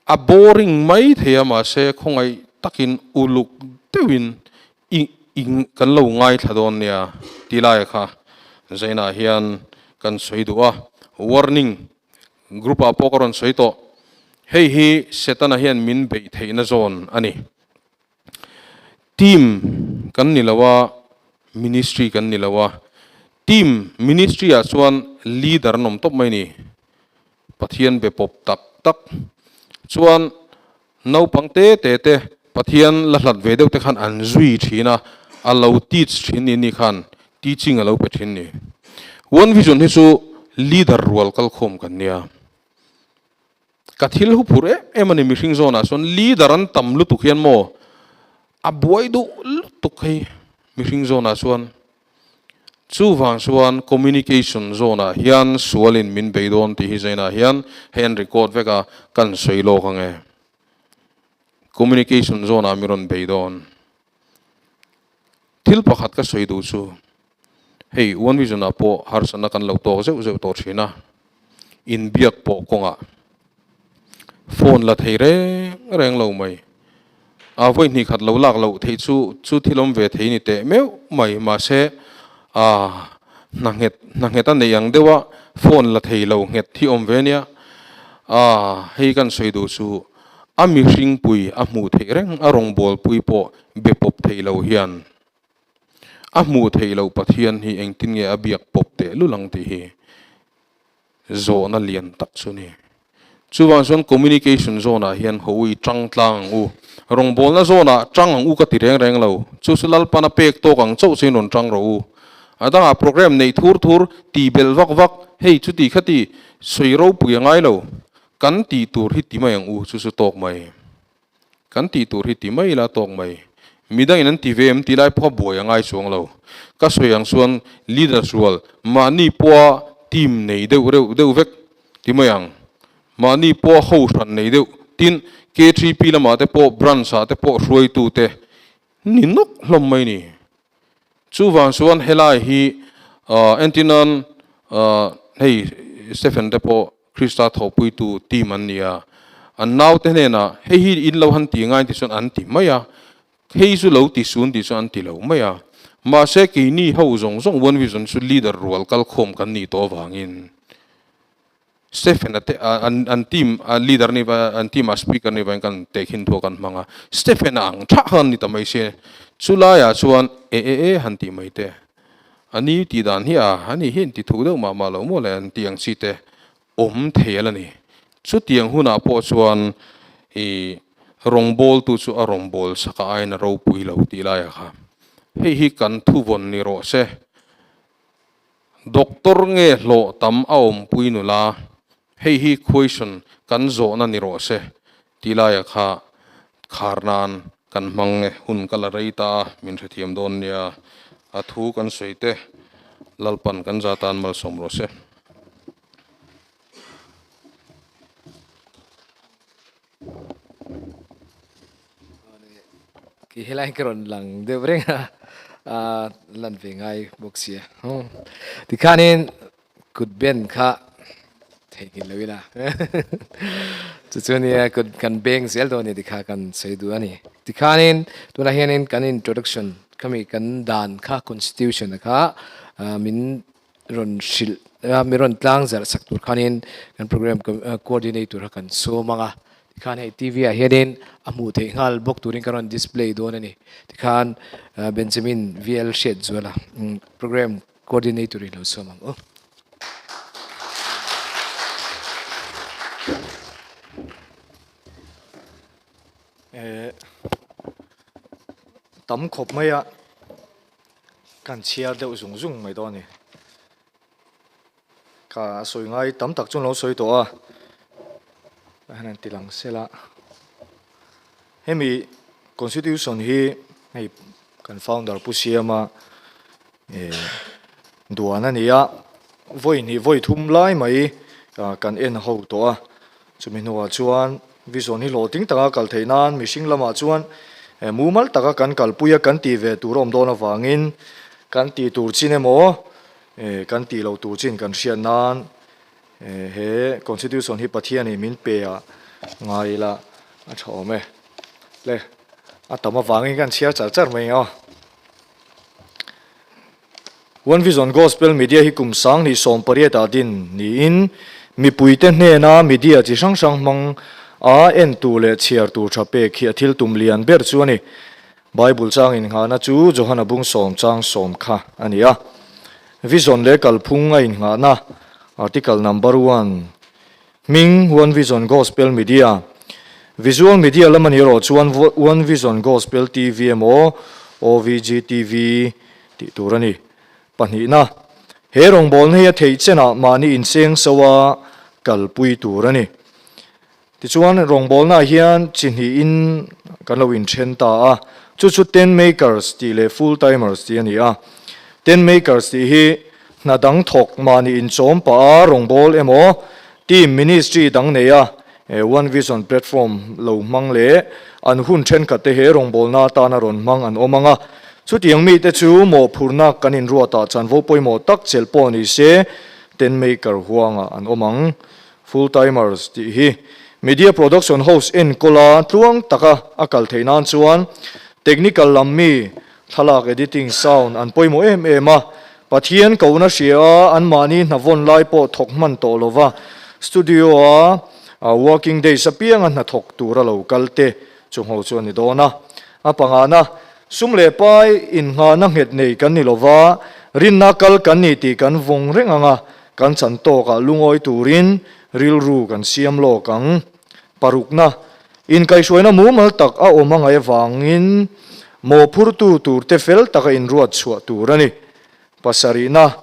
C: a boring mai thei a mahse khawngaih takin uluk deuhin I ing kan lo ngaithla dawn nia ti laia kha Zainah hian kan sawi duh a, warning group ah pawh ka rawn sawi tawh. Hei hi Setana hian min beih theihna zawn a ni. Team kan ni lo a, ministry kan ni lo a. Team ministry ah chuan leader an awm tawp mai ni. Pathian be pawp tak tak chuan Naupang te te te Pathian la hlat ve deuh te khan an zui thin a, a lo teach thin ni ni khan teaching a lo pe thin ni. One Vision hi chu leader rual kalkhawm kan nia. Ka thil hu phur em em a ni mihring zawnah chuan leader an tam lutuk hian maw a buai duh lutuk hei mihring zawnah chuan. Chuvang chuan communication zone-ah hian sualin min bei dawn tih hi zainah hian hei an record vek a, kan sawi lawk ang e. Communication zone-ah mi rawn bei dawn. Thil pakhat ka sawi duh chu hei One Vision-ah pawh harsatna kan lo tawk zeuh zeuh tawh thin a, inbiak pawh kawngah phone la thei reng reng lo mai. A vawi hnih khat lo lak loh theih chu chu thil awm ve thei ni teh meuh mai. Mahse, a hna nghet hna nghet a neih ang deuh a phone la thei lo nghet hi awm ve nia. A hei kan sawi duh chu a mihring pui a hmuh theih reng a rawngbawlpui pawh be pawp thei lo hian a hmuh theih loh Pathian hi engtin nge a biak pawp teh lul ang tih hi Zawhna lian tak chu ni. Chuvang chuan communication zone ah hian ho i tang tlang ang u. Rawngbawlna zone ah tang ang u ka ti reng reng lo. Chu chu Lalpana pek tawk ang chauh chuin rawn tang rawh u. A dangah program nei thur thur, ti belh vak vak, hei chuti khati sawi ropui a ngai lo. Kan tih tur hi ti mai ang u, chu chu tawk mai. Kan tih tur hi ti mai ila tawk mai. Midangin an ti ve em tih lai pawha buai a ngai chuang lo. Ka sawi ang chuan leaders rual mahni pawha team nei deuh reuh deuh vek ti mai ang. Mahni pawha ho hran nei deuh tin KTP lamah te pawh branch ah te pawh hruaitu te ni nawk hlawm mai ni. Chuvang chuan helai hi entirnan hei Stephen te pawh Krista thawhpuitu team an ni a, an naute hnenah hei hi in lo han ti ngai tih chuan an ti mai a, hei chu lo ti sun tih chuan an ti lo mai a. Mahse keini ho zawng zawng One Vision chu leader rual kalkhawm kan nih tawh avangin Stephen a te an an team a leader ni an team a speaker ni vangin kan tehkhin thu a kan hmang a, Stephen a ang thah khan ni ta mai se chulaiah chuan e e e han tih mai te. A ni tih dan hi a, a ni hian ti thu deuh mah mah lo maw le an tih ang chi te awm thei a la ni. Chutiang hunah pawh chuan i rawngbawltu chu a rawngbâwl sak a aiin a ropui lo tih laiah kha hei hi kan thuvawn ni rawh se. Doctor nge hlawh tam a awmpui nula hei hi question kan zawhna ni rawh se tih laiah kha khar nan kan hmang e, hun ka la rei ta a, min hrethiam dawn nia, a thu kan sawi te Lalpan kan za tan malsawm rawh se.
A: Ki helai ka rawn lang deuh reng a, a lan ve ngai bawk sia. Tikhanin Kut ben kha theihnghilh lo ila. Chu chu nia kut kan beng zel dawn a ni tikha kan sawi duh a ni. Tikhanin tunah hianin kan introduction khami kan dan kha constitution a kha min rawn hrilh min rawn tlang zarh sak tur khanin kan program coordinator kha kan sawm ang a. Tikhan hei TV ah hianin a hmuh theih nghal bawk turin ka rawn display dawn a ni. Tikhan Benjamin VL Hriatzuala program Coordinator in lo sawm ang u.
D: Eh, tam khawp mai a, kan chhiar deuh zung zung mai dawn a ni. Ka sawi ngai tam tak chu an lo sawi tawh a, tah hian an ti lang sela. Hemi Constitution hi hei kan founder Pu Siama eh duan a ni a, vawi hnih vawi thum lai mai kan en ho tawh a, chumi hnuah chuan vision hi hlawhtling taka kal theih nan mihring lamah chuan mumal taka kan kalpui a kan tih ve tur a awm dawn avangin kan tih tur chin emaw kan tih loh tur chin kan hriat nan He Constitution hi Pathianin min pe a ngai ila a tha awm e. Le, a tam avangin kan chhiar char char mai ang aw. One Vision Gospel Media hi kum 2018 ah din niin mipuite hnena media chi hrang hrang hmang a entu leh chhiartu tha pek hi a thil tum lian ber chu a ni. Bible chang innghahna chu Johana bung sawm chang sawm kha a ni a. Vision leh kalphung a innghahna, Article number one, hming One Vision Gospel Media, Visual Media lama ni erawh chuan One Vision Gospel TV emaw OVG TV tih tur a ni. Pahnihna, he rawngbawlna hi a theih chenah mahni inseng so a kalpui tur a ni. Tichuan, rawngbawlnaah hian chi hnihin kan lo inthen ta a, chu chu tent makers tih leh full timers tih a ni a. Tent makers tih hi hna dang thawk mahni inchawm pah a rawngbâwl emaw, team ministry dang nei a, One Vision platform lo hmang leh an hun thenkhat te he rawngbawlna atana rawn hmang an awm ang a. Chutiang mite chu mawhphurhna kan inruatah chanvo pawimawh tak chelh pawh ni se, tent maker huangah an awm ang. Full timers tih hi media production house enkawl a tluang taka a kal theih nan chuan technical lam mi thlalak editing sound an pawimawh em em a, Pathian kohna hria a anmahni hna vawn lai pawh thawk hman tawh lova studio a working days apianga hna thawk tura lo kal te chu ngho chu a ni dawn a. A pangana, sum leh pai innghahna nghet nei kan ni lova rinna kal kan ni tih kan vawng reng ang a, Kan chan tawkah lungawi turin rilru kan siam lawk ang. Parukna, inkaihhruaina mumal tak a awm angai avangin mawhphurtu turte fel taka inruat chhuah tur a ni. Pasarihna,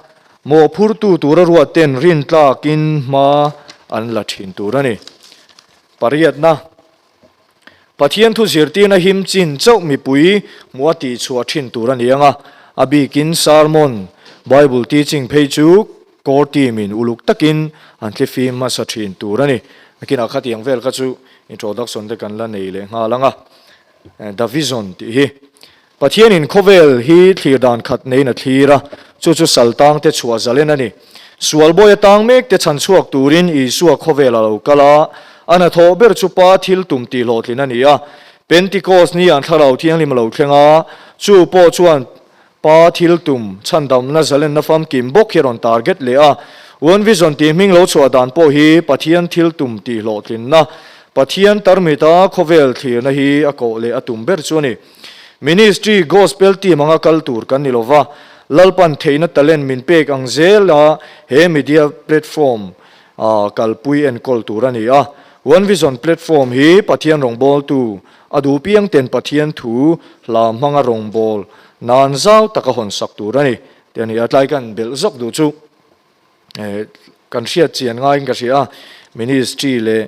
D: Mawhphurtu tura ruat ten rintlakin hma an la thin tur a ni. Pariatna, Pathian thu zirtirna him chin chauh mipui hmuh a tihchhuah thin tur a ni ang a, a bikin sermon, Bible teaching phei chu core team in uluk takin an thlifim hmasa thin tur a ni. Nakinah khatiang vel kha chu introduction te kan la nei leh nghal ang a, The Vision tih hi. Pathianin khawvel hi thlir dan khat neiin a thlir a, chu chu sal tangte chhuah zalen a ni. Sual bawi atang mekte chhan chhuak turin Isua khawvel a lo kal a, a hnathawh ber chu Pa thil tum tih hlawhtlin a ni a. Pentikos ni an Thlarau Thianghlim a lo thleng a, chu pawh chuan Pa thil tum chhandamna zalenna famkim bawk hi a rawn target leh a. One Vision tih hming lo chhuah dan pawh hi Pathian thil tum tih hlawhtlinna, Pathian tarmita khawvel thlirna hi a kawh leh a tum ber chu a ni. Ministry Gospel team anga kal tur kan ni lova, Lalpan theihna talent min pek ang zela he media platform kalpui enkawl tur a ni a. One Vision platform hi Pathian rawngbawltu a duh piang ten Pathian thu hla hmanga rawngbâwl nan zau taka hawnsak tur a ni tih a ni a. Tlai kan belh zawk duh chu Kan hriat chian ngaiin ka hria a, ministry leh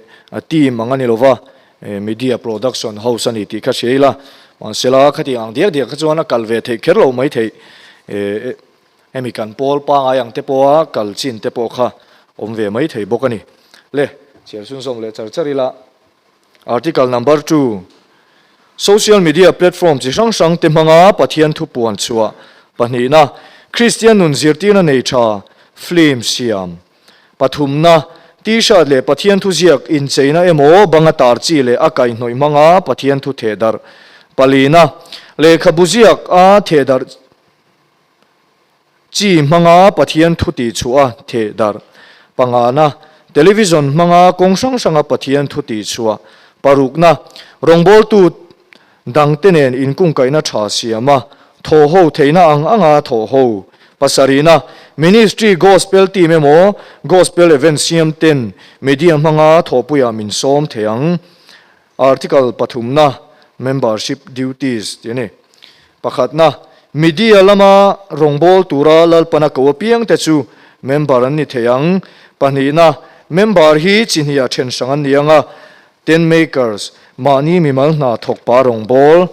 D: team ang a ni lova, media production house a ni tih kha hria ila, mahsela khati ang diak diak kha chuan a kal ve theih kher lo mai theih, hemi kan pawl pangai ang te pawha kal chin te pawh kha awm ve mai thei bawk a ni. Le, chhiar chhunzawm leh char char ila. Article number 2, Social media platform chi hrang hrang te hmanga Pathian thu puan chhuah pahnihna, Kristian nun zirtirna nei tha, film siam pathumna, T-shirt leh Pathian thu ziak incheina emaw banga tar chi leh a kaihhnawih hmanga Pathian thu thehdarh palina, lehkhabu ziak a thehdarh Chi hmanga Pathian thu tih chhuah a theh darh. Pangana, Television hmanga kawng hrang hranga Pathian thu tih chhuah. Parukna, Rawngbawltu dangte nen inkungkaihna tha siam a, thawh ho theihna ang anga thawh ho. Pasarihna, Ministry Gospel Team emaw Gospel Event siam ten media hmanga thawhpuiah min sawm thei ang. Article pathumna, Membership Duties tih a ni. Pakhatna, Media lama rawngbâwl tura Lalpana ko apiangte chu member an ni thei ang. Pahnihna, Member hi chi hniah then hrang an ni ang a, Tent makers, mahni mimal hna thawk pa rawngbâwl.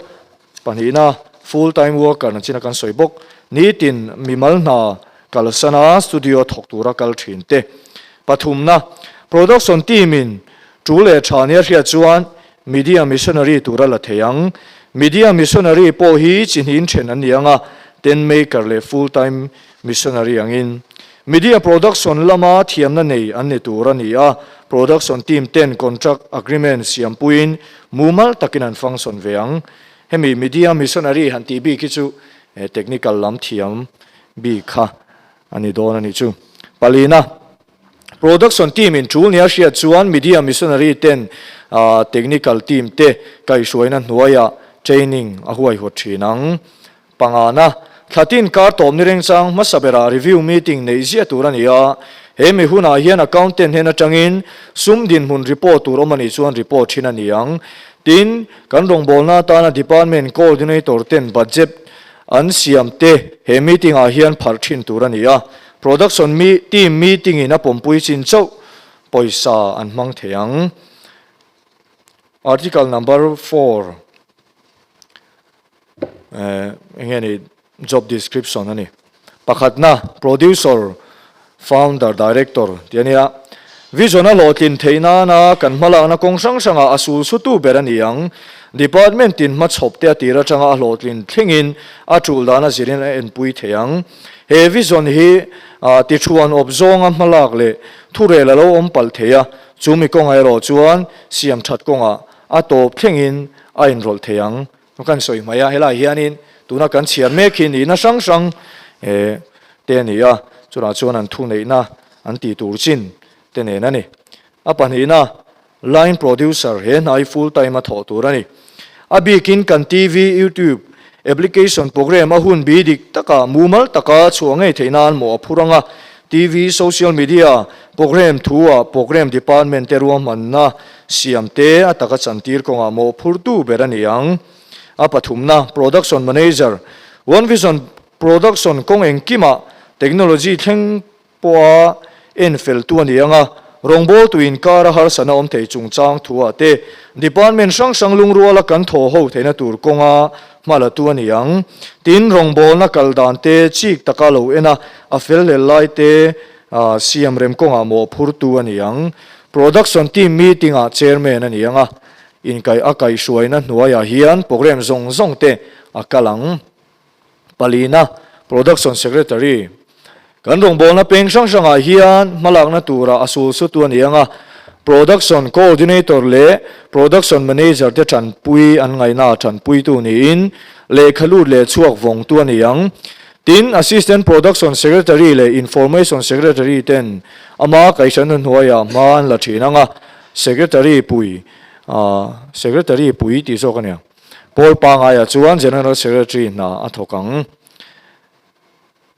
D: Pahnihna, Full time worker an china kan sawi bawk. Nitin mimal hna kalsana studio thawk tura kal thin te. Pathumna, Production team in tul leh tha nia hriat chuan media missionary tura la thei ang. Media missionary pawh hi chi hnin then an ni ang a, tent maker leh full time missionary angin. Media production lama thiamna nei an ni tur a ni a, production team ten contract agreement siampuiin mumal takin an function ve ang. Hemi media missionary han tih bik hi chu technical lam thiam bik kha a ni dawn a nih chu. Palina, Production team in tul nia hriat chuan media missionary ten technical team te kaihhruaina hnuaiah training a huaihawt thin ang. Pangana, thla tin kar tawp ni rengchang hmasa berah review meeting neih ziah tur a ni a, he mi hunah hian accountant hnen atangin sum dinhmun report tur awm a nih chuan report thin a ni ang. Tin, kan rawngbawlna atana department coordinator ten budget an siam te he meeting ah hian pharh thin tur a ni a, production team meeting in a pawmpui chin chauh pawisa an hmang thei ang. Article number 4. Eng nge ni job description a ni. Pakhatna, producer, founder, director tih a nia. Vision a hlawhtlin theih nana kan hmalakna kawng hrang hrangah a sul sutu ber a ni ang. Department tin hmachhawp te a tir atanga a hlawhtlin thlengin a tul dan a zirin a enpui thei ang. He vision hi tithuan awp zawnga hmalak leh thurel a lo awm palh thei a, chumi kawngah erawh chuan siam that kawngah a tawp thlengin a inrawlh thei ang. Kan sawi hmai a, helaiah hianin tuna kan chhiar mek hi nihna hrang hrang te a ni a, chutah chuan an thuneihna an tih tur chin te nen a ni. A pahnihna, line producer he hnai full time a thawh tur a ni. A bikin kan TV, YouTube, application program a hun bi dik taka mumal taka chhuah ngei theih nan mawh a phur ang a, TV, social media, program thu ah program department te ruahmanna siam te a taka chantir kawngah mawhphurtu ber a ni ang. A pathumna, Production Manager, One Vision. Production kawng engkimah technology thleng pawha en fel tu a ni ang a, rawngbawltu inkara harsatna awm thei chungchang thuah te department hrang hrang lungruala kan thaw ho theihna tur kawnga hma la tu a ni ang. Tin, rawngbawlna kal dan te chik taka lo en a, a fel hlel lai te siam rem kawngah mawhphur tu a ni ang. Production team meeting ah chairman a ni ang a, inkaih a kaihhruaina hnuaiah hian programme zawng zawng te a kal ang. Palina, Production Secretary, Kan rawngbawlna peng hrang hrangah hian hmalakna tura a sul sutu a ni ang a, Production Coordinator leh Production Manager te tanpui an ngaihna tanpuitu niin lehkha lut leh chhuak vawngtu a ni ang. Tin, Assistant Production Secretary leh Information Secretary ten ama kaihhranna hnuaiah hma an la thin ang a, Secretary pui, Secretary pui tih zawk a ni ang. Paul pangaiah chuan General Secretary hna a thawk ang.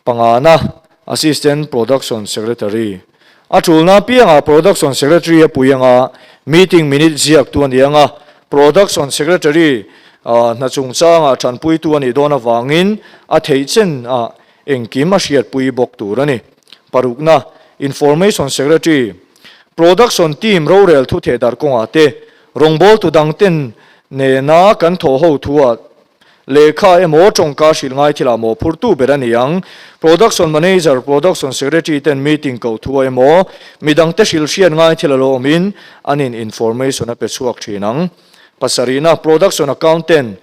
D: Pangana, Assistant Production Secretary. A tulna apiangah Production Secretary a pui anga, meeting minute ziaktu a ni anga, Production Secretary hna chungchangah tanpuitu a nih dawn avangin a theih chen ah engkim a hriatpui bawk tur a ni. Parukna, Information Secretary. Production team rorel thu theh darh kawngah te Rawngbawltu dangten nena kan thawh ho thuah lehkha emaw tawngka hrilh ngai thilah maw phurtu ber a ni ang. Production Manager, Production Secretary ten meeting koh thuah emaw midangte hrilh hriat ngai thil a lo awmin an in information a pe chhuak thin ang. Pasarihna, Production Accountant,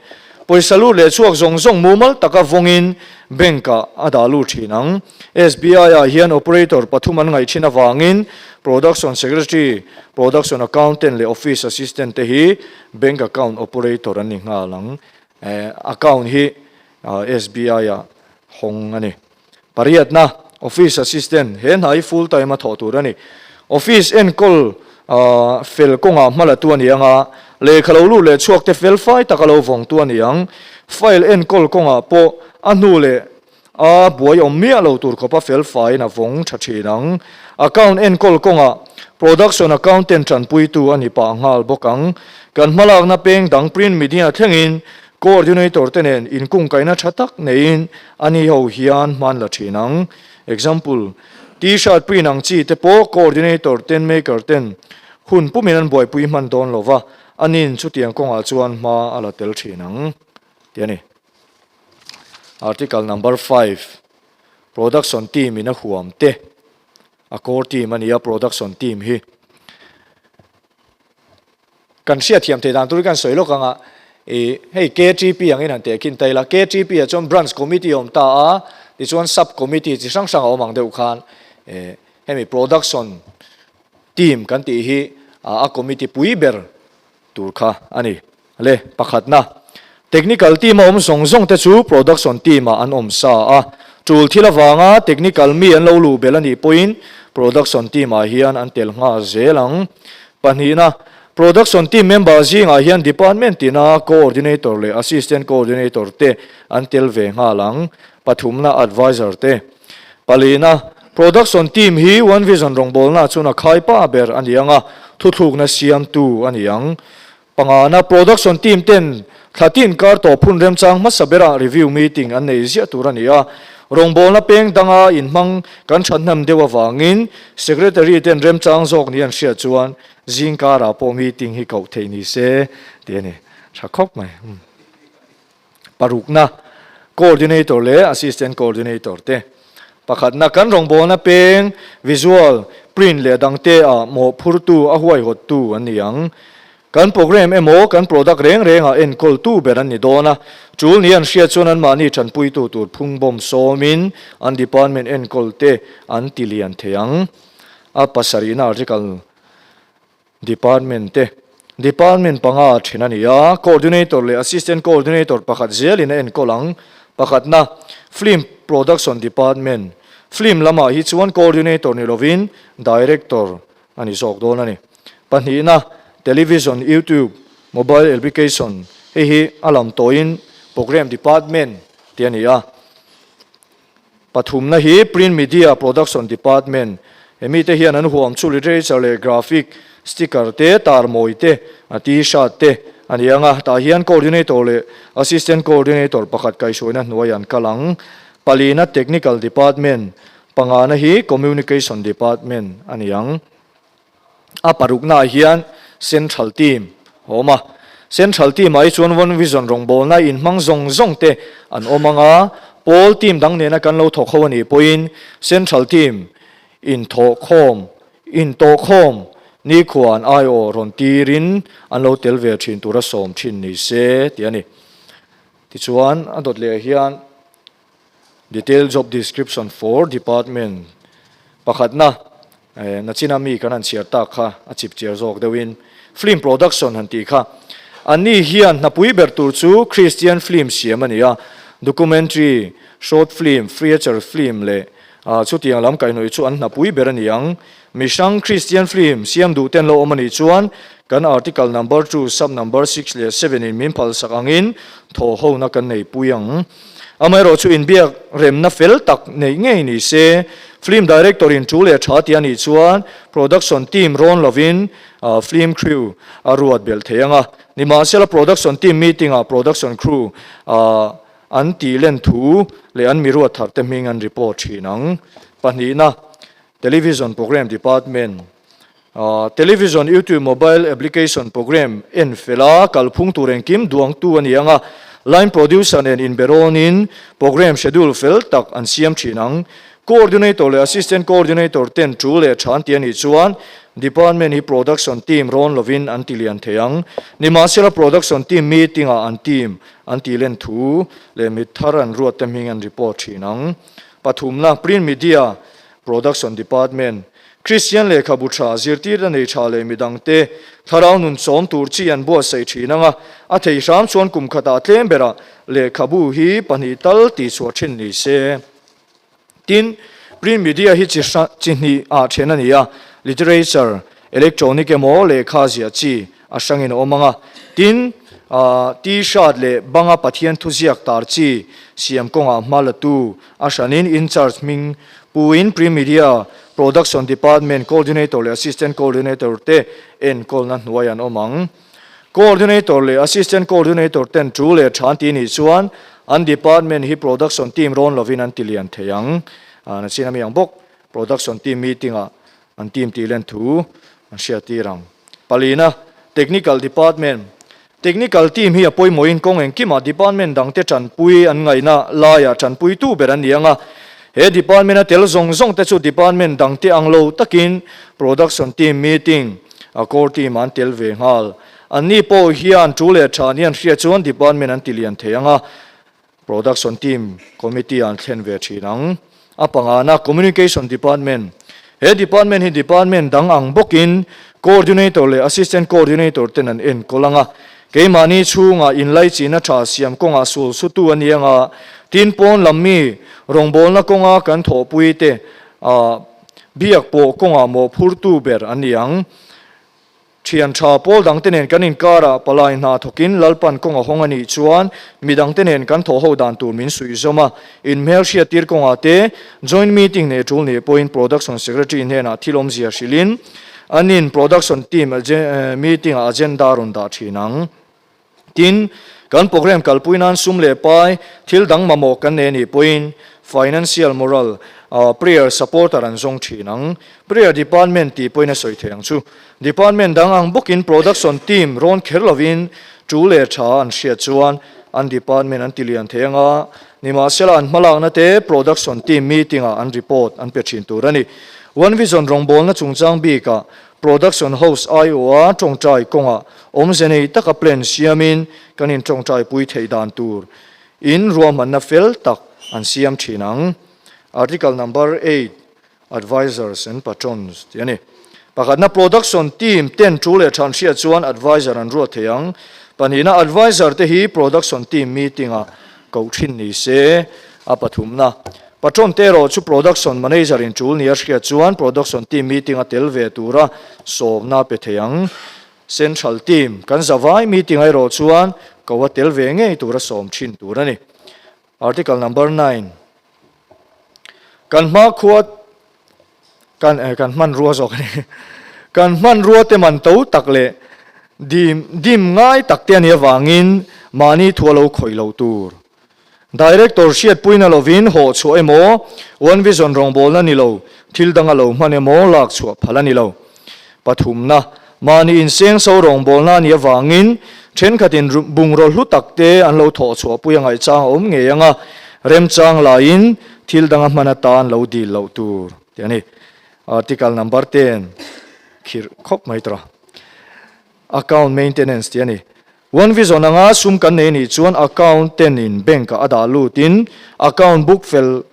D: Pawisa lut leh chhuak zawng zawng mumal taka vawngin bank-ah a dah lut thin ang. SBI-ah hian operator pathum an ngaih thin avangin Production Secretary, Production Accountant leh Office Assistant te hi bank account operator an ni nghal ang. Account hi SBI-ah hawng a ni. Pariatna, Office Assistant, he hna hi full time a thawh tur a ni. Office enkawl fel kawngah hma la tu a ni ang a, lehkha lo lut leh chhuak te fel fai taka lo vawng tu a ni ang. File enkawl kawngah pawh a hnu leh a buai awm miah lo tur khawpa fel faiin a vawng tha thin ang. Account enkawl kawngah Production Accountant tanpuitu a ni pah nghal bawk ang. Kan hmalakna peng dang print media thlengin Coordinator te nen inkungkaihna tha tak neiin a ni ho hian hman la thin ang. Example, T-shirt print ang chi te pawh coordinator ten maker ten hun pumin an buaipui hman dawn lo va, a nin chutiang kawngah chuan hma a la tel thin ang tih a ni. Article number 5, Production team in a huam te, a core team a ni a production team hi. Kan hriatthiam theih dan tur hi kan sawi lawk ang a, ih hei KTP angin han teh khin ta ila, KTP ah chuan Branch Committee a awm ta a, tichuan Sub Committee chi hrang hrang a awm ang deuh khan ih hemi Production Team kan tih hi a committee pui ber tur kha a ni. Le pakhatna, Technical Team a awm zawng zawng te chu Production Team ah an awm sa a, tul thil avanga Technical mi an lo luh belh a nih pawhin Production Team ah hian an tel nghal zel ang. Pahnihna, Production team member zingah hian department tina coordinator leh assistant coordinator te an tel ve nghal ang. Pathumna, advisor te. Palina, Production team hi One Vision rawngbawlna chuan a khai pa ber a ni ang a, thuthlukna siamtu a ni ang. Pangana, Production team ten thla tin kar tawh phun remchang hmasa berah review meeting an nei ziah tur a ni a. Rawngbawlna peng danga inhmang kan thathnem deuh avangin Secretary ten remchang zawk ni an hriat chuan zing karah pawh meeting hi koh theih ni se tih a ni. Tha khawp mai. Parukna, Coordinator leh Assistant Coordinator te. Pakhatna, kan rawngbawlna peng, visual, print leh dangte ah mawhphurtu, a huaihawttu an ni ang. Kan programme emaw, kan product reng rengah enkawltu ber an ni dawn a, tul ni an hriat chuan anmahni tanpuitu tur phung bawm sawmin an department enkawlte an ti lian thei ang. A pasarihna article. Department te, Department panga then a ni a, Coordinator leh Assistant Coordinator pakhat zelin a enkawl ang. Pakhatna, Film Production Department, Film lamah hi chuan Coordinator ni lovin Director a ni zawk dawn a ni. Pahnihna, Television, YouTube, Mobile Application, hei hi a lam tawhin Programme Department tih a ni a. Pathumna hi Print Media Production Department, he mite hian an huam chu literature leh graphic, sticker te, tarmawi te, t-shirt te a ni ang a, tah hian Coordinator leh Assistant Coordinator pakhat kaihhruaina hnuai an kal ang. Palina Technical Department, pangana hi Communication Department a ni ang. A paruknaah hian Central Team a awm a. Central Team-ah hi chuan One Vision rawngbawlna inhmang zawng zawng te an awm ang a, Pawl Team dang nena kan lo thawk ho a nih pawhin Central Team inthawhkhawm, intawhkhawm nikhua an aiawh rawn tirin an lo tel ve thin tura sawm thin ni se tih a ni. Tichuan a dawt leh hian Detailed job description for department pakhatna nachina mi kan han chhiar tak kha a chip chiar zawk deuhin film production han tih kha anni hian hnapui ber tur chu Christian film siam a ni a, documentary, short film, feature film leh chutiang lam kaihhnawih chu an hnapui ber a ni ang. Mihrang Christian film siam duh ten lo awm a nih chuan kan article number 2 sub number 6 leh 7 in min phalsak angin thawhhona kan neipui ang. Amaherawh chu inbiak remna fel tak neih ngei ni se, film director in tu leh tha tih a nih chuan production team rawn lovin film crew a ruat belh thei ang a. Nimahsela production team meeting ah production crew an tih len thu leh an miruat thar te hming an report thin ang. Pahnihna, Television Program Department, Television, YouTube, Mobile Application Program en fel a, kalphung tur engkim duangtu a ni ang a, Line Producer nen inberawnin Program Schedule fel tak an siam thin ang. Coordinator leh Assistant Coordinator ten tul leh tha an ti a nih chuan Department hi Production Team rawn lovin an ti lian thei ang. Nimahsela Production Team Meeting ah an team an tih len thu leh mit thar an ruat te hming an report thin ang. Pathumna, Print Media Production Department, Kristian lehkhabu tha, zirtirna nei tha leh midangte thlarau nun chawm tur chi an buatsaih thin ang a, a thei hram chuan kum khatah tlem berah lehkhabu hi pahnih tal tihchhuah thin ni se. Tin, print media hi chi hra chi hnih ah then a ni a, literature, electronic emaw lehkha ziah chi a hrangin a awm ang a, tin, T-shirt leh banga Pathian thuziak tar chi siam kawngah hma la tu a hranin in-charge hming puin Print Media Production Department Coordinator leh Assistant Coordinator te enkawlna hnuai an awm ang. Coordinator leh Assistant Coordinator ten tu leh tha an tih nih chuan an department hi production team rawn lovin an ti lian thei ang. Nachin ami ang bawk production team meeting-ah an team tih len thu an hriattir ang. Palina, Technical Department, Technical team hi a pawimawhin kawng engkimah department dangte tanpui an ngaihna laiah tanpuitu ber an ni ang a. He department a tel zawng zawng te chu department dangte ang lo takin production team meeting a core team ah an tel ve nghal. Anni pawh hian tu leh tha ni an hriat chuan department an ti lian thei ang a. Production team committee ah an thlen ve thin ang. A pangana Communication Department. He department hi department dang ang bawkin Coordinator leh Assistant Coordinator ten an enkawl ang a. Keimahni chhungah inlaichihna tha siam kawngah sul sutu a ni ang a, tin pawn lam mi rawngbawlna kawnga kan thawhpui te biak pawh kawngah mawhphurtu ber an ni ang. Thian tha pawl dangte nen kan inkarah palai hna thawkin Lalpan kawng a hawng a nih chuan midangte nen kan thawh ho dan tur min suih zawm a, inhmelhriat tir kawngah te joint meeting nei tul nih pawhin Production Secretary hnenah thil awmzia hrilhin anin Production Team meeting ah agenda rawn dah thin ang. Tin, kan program kalpui nan sum leh pai thil dang mamawh kan nei a nih pawhin Financial Moral Prayer Supporter an zawng thin ang. Prayer Department tih pawhin a sawi thei ang chu. Department dang ang bawkin Production Team rawn kher lovin tu leh tha an hriat chuan an department an ti lian thei ang a, nimahsela an hmalakna te Production Team meeting-ah an report an pe thin tur a ni. One Vision rawngbawlna chungchang bikah Production House aiawha tawngtai kawngah awmze nei taka plan siamin kan intawngtaipui theih dan tur in ruahmanna fel tak an siam thin ang. Article number 8, Advisors and Patrons tih a ni. Pakhatna Production team ten thu leh than hriat chuan Advisor an ruat thei ang. Pahnihna Advisor te hi Production team meeting ah koh thin ni se. A pathumna, Patron te erawh chu Production Manager in tul nia hriat chuan Production Team meeting a tel ve tura sawmna pe thei ang. Central Team kan zavai meeting ah erawh chuan ko a tel ve ngei tura sawm thin tur a ni. Article number 9. Kan hmakhua kan kan hmanrua zawk a ni. Kan hmanrua te man to tak leh dim dim ngai tak te a nih avangin mahni thu a lo khawih lo tur. Director hriatpuina lovin hawh chhuah emaw, One Vision rawngbawlna ni lo, thil danga lo hman emaw lak chhuah phal a ni lo. Pathumna, mahni insengso rawngbawlna a nih avangin thenkhatin bungraw hlu tak te an lo thawh chhuahpui a ngaihchang a awm ngei ang a, remchang laiin thil danga hman atan lo dil loh tur tih a ni. Article number ten khirh khawp mai tawh. Account maintenance tih a ni. One Vision anga sum kan nei nih chuan account ten in bank ah a dah lut in account book fel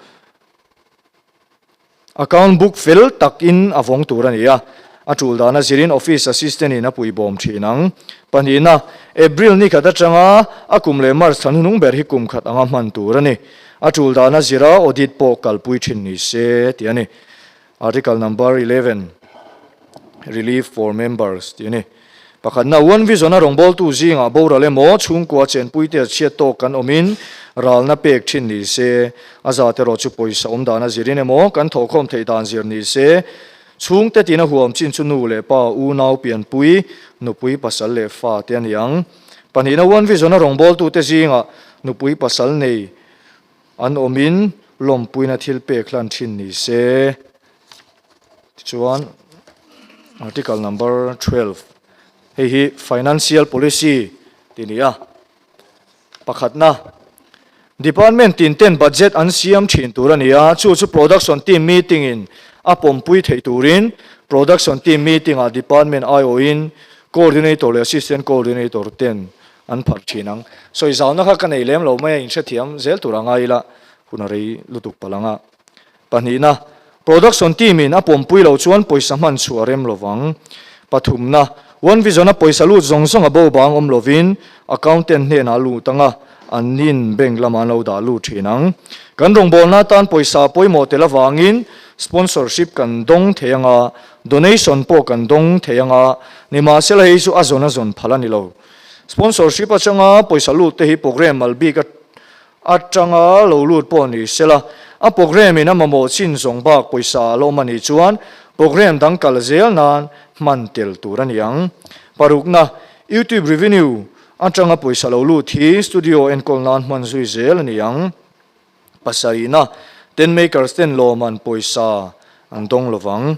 D: account book fel tak in a vawng tur a ni a. A tul dan a zirin office assistant in a pui bawm thin ang. Pahnihna, April ni khat atanga a kum leh March thla hnuhnung ber hi kum khat anga hman tur a ni. A tul dan a zira audit pawh kalpui thin ni se tih a ni. Article number 11, Relief for Members tih a ni. Pakhatna, One Vision a rawngbawltu zingah boral emaw, chhungkua chenpuite a chhiat tawk kan awmin ralna pek thin ni se, a zat erawh chu pawisa awm dana zirin emaw, kan thawhkhawm theih dan zir ni se, chhungte tina huam chin chu nu leh pa, unau pianpui, nupui pasal leh fa te a ni ang. Pahnihna, One Vision a rawngbawltute zingah nupui pasal nei An awmin lawmpuina thil pek hlan thin ni se. Tichuan Article number 12 hei hi Financial Policy tih ni a. Pakhatna, Department tin ten budget an siam thin tur a ni a, chu chu Production Team meeting in a pawmpui theih turin Production Team meeting ah Department aiawhin Coordinator leh Assistant Coordinator ten An pharh thin ang. Sawi zauna kha ka nei lem lo mai a, inhrethiam zel tur a ngai ila, hun a rei lutuk palh ang a. Pahnihna, Production team in a pawmpui loh chuan pawisa hman chhuah a rem lovang. Pathumna, One Vision a pawisa lut zawng zawng a bo bang awm lovin accountant hnenah a lut ang a, an nin bank lamah an lo dah lut thin ang. Kan rawngbawlna atan pawisa pawimawh tel avangin sponsorship kan dawng thei ang a, donation pawh kan dawng thei ang a, nimahsela hei chu a zawn a zawn phal a ni lo. Sponsorship atanga pawisa lut te hi programme mal bik atanga lo lut pawh ni sela, a programme in a mamawh chin zawng bak pawisa a la awm a nih chuan programme dang kal zel nan hman tel tur a ni ang. Parukna, YouTube revenue atanga pawisa lo lut hi studio enkawl nan hman zui zel a ni ang. Pasarihna, Tent makers ten lawman pawisa an dawng lovang.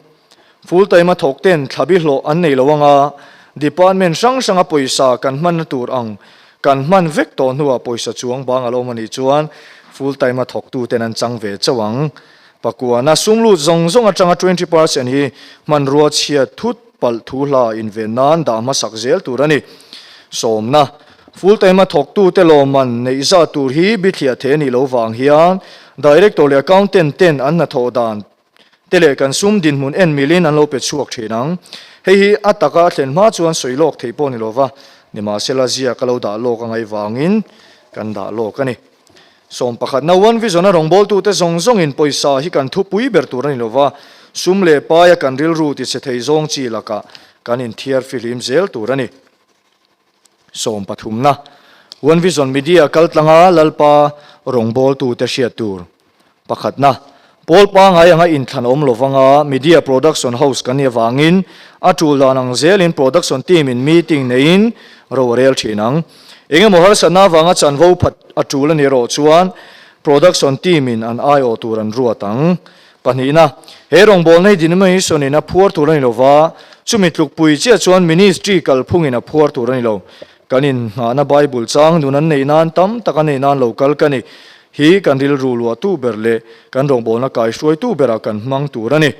D: Full time a thawk ten thlabi hlawh an nei lo anga, department hrang hranga pawisa kan hmanna tur ang kan hman vek tawh hnuah pawisa chuang bang a lo awm a nih chuan full time a thawktu ten an chang ve chauh ang. Pakuana sum lut zawng zawng atanga 20% hi hmanrua chhiat thut palh thu hla inven nan dah hmasak zel tur a ni. Sawmna, Full time a thawktute lawmman neih zat tur hi bithliah thei a nih loh vang hian Director leh Accountant ten an hnathawh dan te leh kan sum dinhmun en milin an lo pe chhuak thin ang. Hei hi a taka a thlen hma chuan sawi lawk thei pawh ni lova, nimahsela ziak a lo dah lawk a ngaih vangin kan dah lawk a ni. Sawmpakhatna One Vision a rawngbawltute zawng zawngin pawisa hi kan thupui ber tur a ni lova, sum leh paia kan rilru tichhe thei zawng chi lakah kan inthiar fihlim zel tur a ni. Sawmpathumna, One Vision Media kaltlanga Lalpa rawngbawltute hriat tur. Pakhatna, Pawl pangai anga inthlan awm lovanga Media Production House kan nih avangin a tul dan ang zelin Production Team in meeting neiin ro a rel thin ang. Engemaw harsatna avanga chanvo phat a tul a nih erawh chuan Production Team in an aiawh tur an ruat ang. Pahnihna, he rawngbawlna hi denomination in a phuar tur a ni lova, chumi tlukpui chiah chuan ministry kalphungin a phuar tur a ni lo. Kan inhnahna Bible chang nun an neih nan tam tak a neih nan lo kal ka ni hi kan rilru luahtu ber leh kan rawngbawlna kaihruaitu berah kan hmang tur a ni.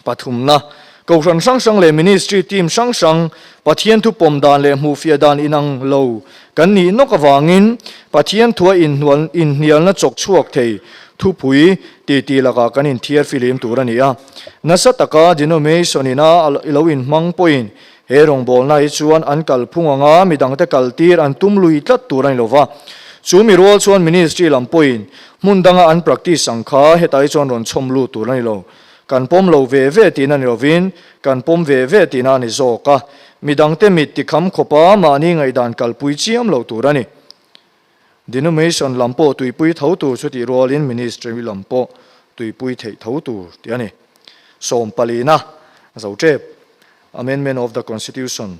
D: Pathumna, Kohhran hrang hrang leh ministry team hrang hrang Pathian thu pawm dan leh hmuhfiah dan inang lo kan nih nawk avangin Pathian thua inhnual inhnialna chawk chhuak thei thupui titi lakah kan inthiar fihlim tur a ni a. Nasa taka denomination ina lo inhmang pawhin he rawngbawlna hi chuan an kalphung anga midangte kaltir an tum lui tlat tur a ni lova. Chu mi rual chuan ministry lam pawhin hmun danga an practice ang kha hetai chuan rawn chhawm lut tur a ni lo. Kan pawm lo ve ve tihna ni lovin, kan pawm ve ve tihna a ni zawk a. Midangte mit tikham khawpa mahni ngaihdan kalpui chiam lo tur a ni. Denomination lam pawh tuipui tho tur chu tih rualin ministry lam pawh tuipui theih tho tur tih a ni. Sawmpalina, Zotep, Amendment of the Constitution,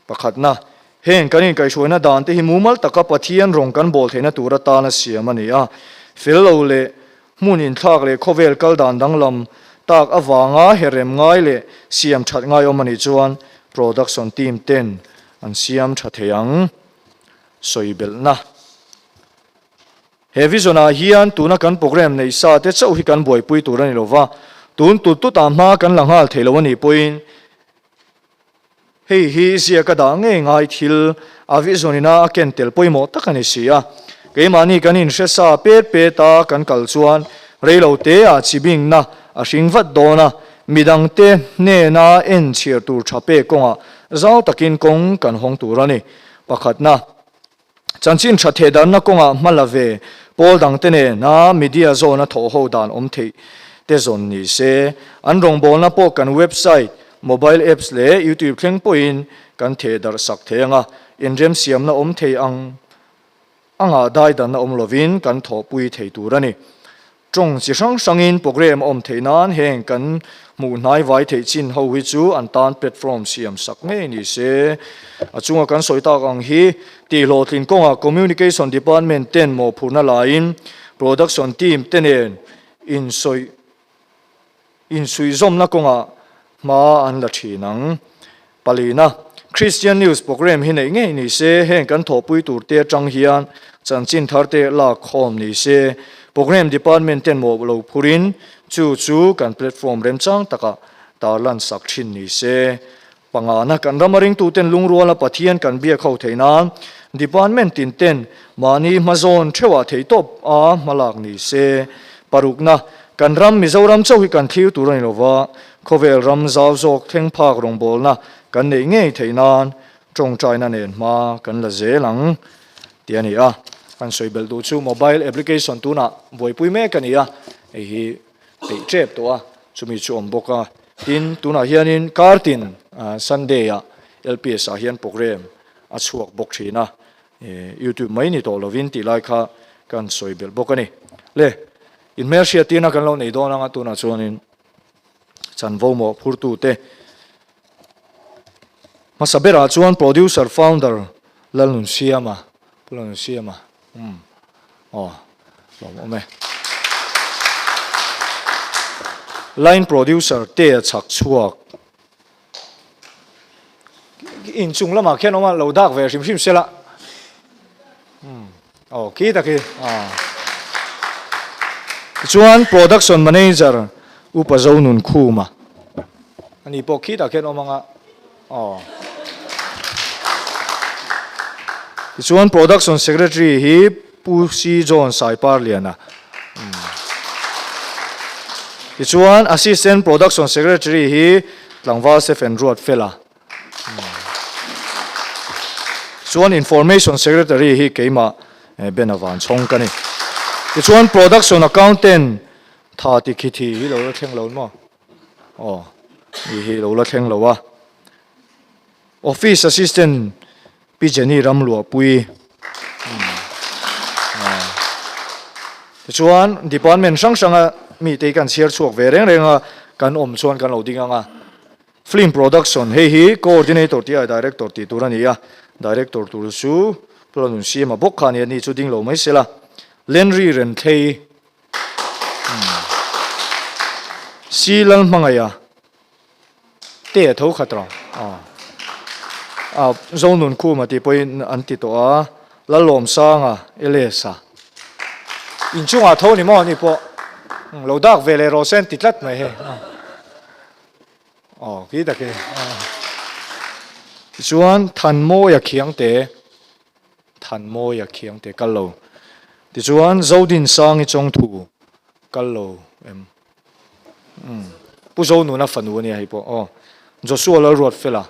D: pakhatna. Heng kan inkaihhruaina dan te hi mumal taka Pathian rawng kan bawl theihna tur atana siam a ni a. Fel lo leh hmun inthlak leh khawvel kal dan danglam tak avanga herrem ngai leh siam that ngai awm a nih chuan production team ten an siam tha thei ang. Sawi belhna. He vision ah hian tuna kan program neih sa te chauh hi kan buaipui tur a ni lova, tun tut tut ah hma kan la nghal thei lo a nih pawhin hei hi ziak a dah ngei ngai thil a vision ina a ken tel pawimawh tak a ni si a. Keimahni kan inhre sa pet pet a kan kal chuan reilo te ah chibingna a hring vat dawn a, midangte hnena en chhiar tur tha pek kawngah zau takin kawng kan hawng tur a ni. Pakhatna. Chanchin tha thehdarna kawngah hma la ve pawl dangte nena media zawna thawh ho dan awm theih te zawn ni se. An rawngbawlna pawh kan website, mobile apps leh YouTube thleng pawhin kan thehdarh sak thei ang a, inremsiamna awm thei ang anga daidanna awm lovin kan thawhpui thei tur a ni. Tawng chi hrang hrangin program a awm theih nan heng kan hmuh hnai vai theih chin ho hi chu an tan platform siam sak ngei ni se. A chunga kan sawi tak ang hi tihhlawhtlin kawngah Communication Department ten mawhphurhna laiin Production Team te nen insawi insuihzawmna kawngah hma an la thin ang. Palina, Christian News Programme hi neih ngei ni se, heng kan thawhpui tur te atang hian chanchin thar te lak khawm ni se, Programme Department ten mawh lo phurin chu chu kan platform remchang takah tarlan sak thin ni se. Pangana, kan rama ringtuten lungruala Pathian kan biak ho theih nan Department tin ten mahni hmazawn theuhah theihtawp a hmalak ni se. Parukna, kan ram Mizoram chauh hi kan thlir tur a ni lova, Khawvel ram zau zawk thleng phak rawngbawlna kan neih ngei theih nan tawngtaina nen hma kan la zel ang tih a ni a. Kan sawi belh duh chu mobile application tunah buaipui mek a ni a, hei hi peih tep tawh a, chumi chu awm bawk a. Tin, tunah hianin kartin Sunday ah LPS ah hian program a chhuak bawk thin a, YouTube mai ni tawh lovin tih lai kha kan sawi belh bawk a ni. Le, inhmelhriattirna kan lo nei dawn ang a tunah chuanin. Chanvo mawh phurtute hmasa berah chuan Producer Founder Lalnunsiama, Pu Lalnunsiama, umm aw lawm awm e. Line Producer te a chhak chhuak inchung lamah khian awm a, lo dak ve hrim hrim sela umm aw khi tak hi aw. Tichuan Production Manager Upa Zonunkhuma ani pawh khi tak hian awm ang a aw. Tichuan Production Secretary hi Pu C John Saiparliana Tichuan Assistant Production Secretary hi Tlangval Stephen Ruatfela. Chuan Information Secretary hi keimah Bena Vanchhawng ka ni. Tichuan Production Accountant tha ti khi thi hi lo la thleng lo maw? Aw, ni hi lo la thleng lo a. Office Assistant Pi Jenny Ramluahpui. Tichuan Department hrang hranga mite hi kan chhiar chhuak ve reng reng a, kan awm chuan kan lo ding ang a. Film Production, hei hi Coordinator tih ai Director tih tur a ni a, Director tur chu Pu Lalnunsiama bawk kha a ni a, ni chu ding lo mai sela. Lenri Renthlei, Si Lalhmangaia te a tho khat rawh. A Zonunkhuma tih pawhin an ti tawh a, Lalawmsanga, Elesa. Inchungah tho ni maw ani pawh lo dak ve leh rawh se an ti tlat mai hei. Aw khi tak e. Tichuan Thanmawia Khiangte, Thanmawia Khiangte kal lo. Tichuan Zodinsangi Chawngthu kal lo em. Umm Pu Zonuna fanu a nia hei pawh aw. Joshua Lalruatfela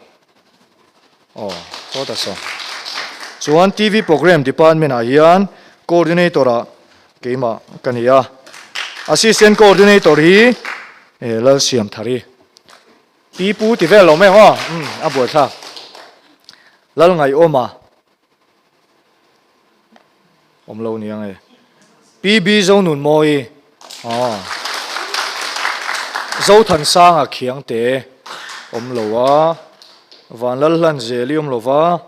D: aw sawta saw. Chuan TV Program Department ah hian Coordinator ah keimah ka ni a. Assistant Coordinator hi Lalsiamthari. Pi Pu ti vel lo mai ang aw umm a buaithlak. Lalngaihawma. Awm lo ni ang e. PB Zonunmawi aw. Zothansanga Khiangte awm lo a, Vanlalhlanzeli awm lo va.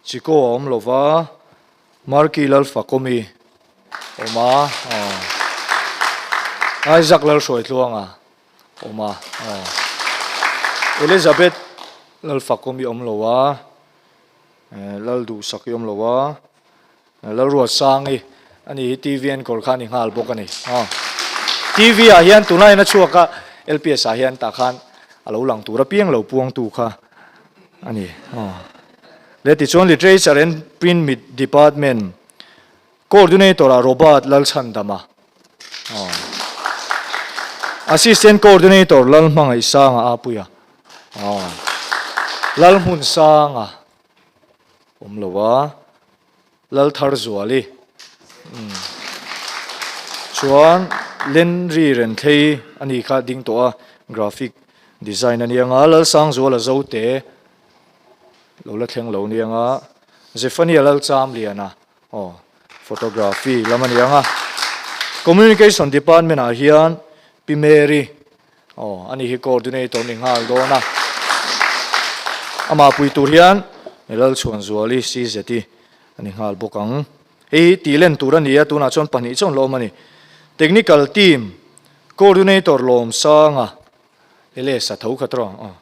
D: Chiko a awm lo va, Marky Lalfakawmi awm a, aw. Isaac Lalhruaitluanga awm a, aw. Elizabeth Lalfakawmi awm lo a, Lalduhsaki awm lo a, Lalruatsangi a ni hi TV enkawl kha a ni nghal bawk a ni. Aw. TV ah hian tunlai in a chhuak a, LPS ah hian tah khan a lo lang tur apiang lo puangtu kha a ni. Aw. Le tichuan Literature and Print Media Department Coordinator ah Robert Lalchhandama. Aw. Assistant Coordinator Lalhmangaihsanga Apuia. Aw. Lalhmunsanga. Awm lo a, Laltharzuali umm chuan Lenri Renthlei a ni kha ding tawh a, graphic design a ni ang a, Lalsangzuala Zote lo la thleng lo ni ang a, Zephania Lalchamliana aw photography lam a ni ang a, Communication department ah hian Pi Mary Aw, ani hi coordinator ni nghal dawn a. Amah pui tur hian Lalchhuanzuali CZ-i a ni nghal bawk ang. Hei hi tih len tur a ni a, tunah chuan pahnih chuan la awm a ni. Technical team coordinator Lawmsanga, LS a tho khat rawh. Aw.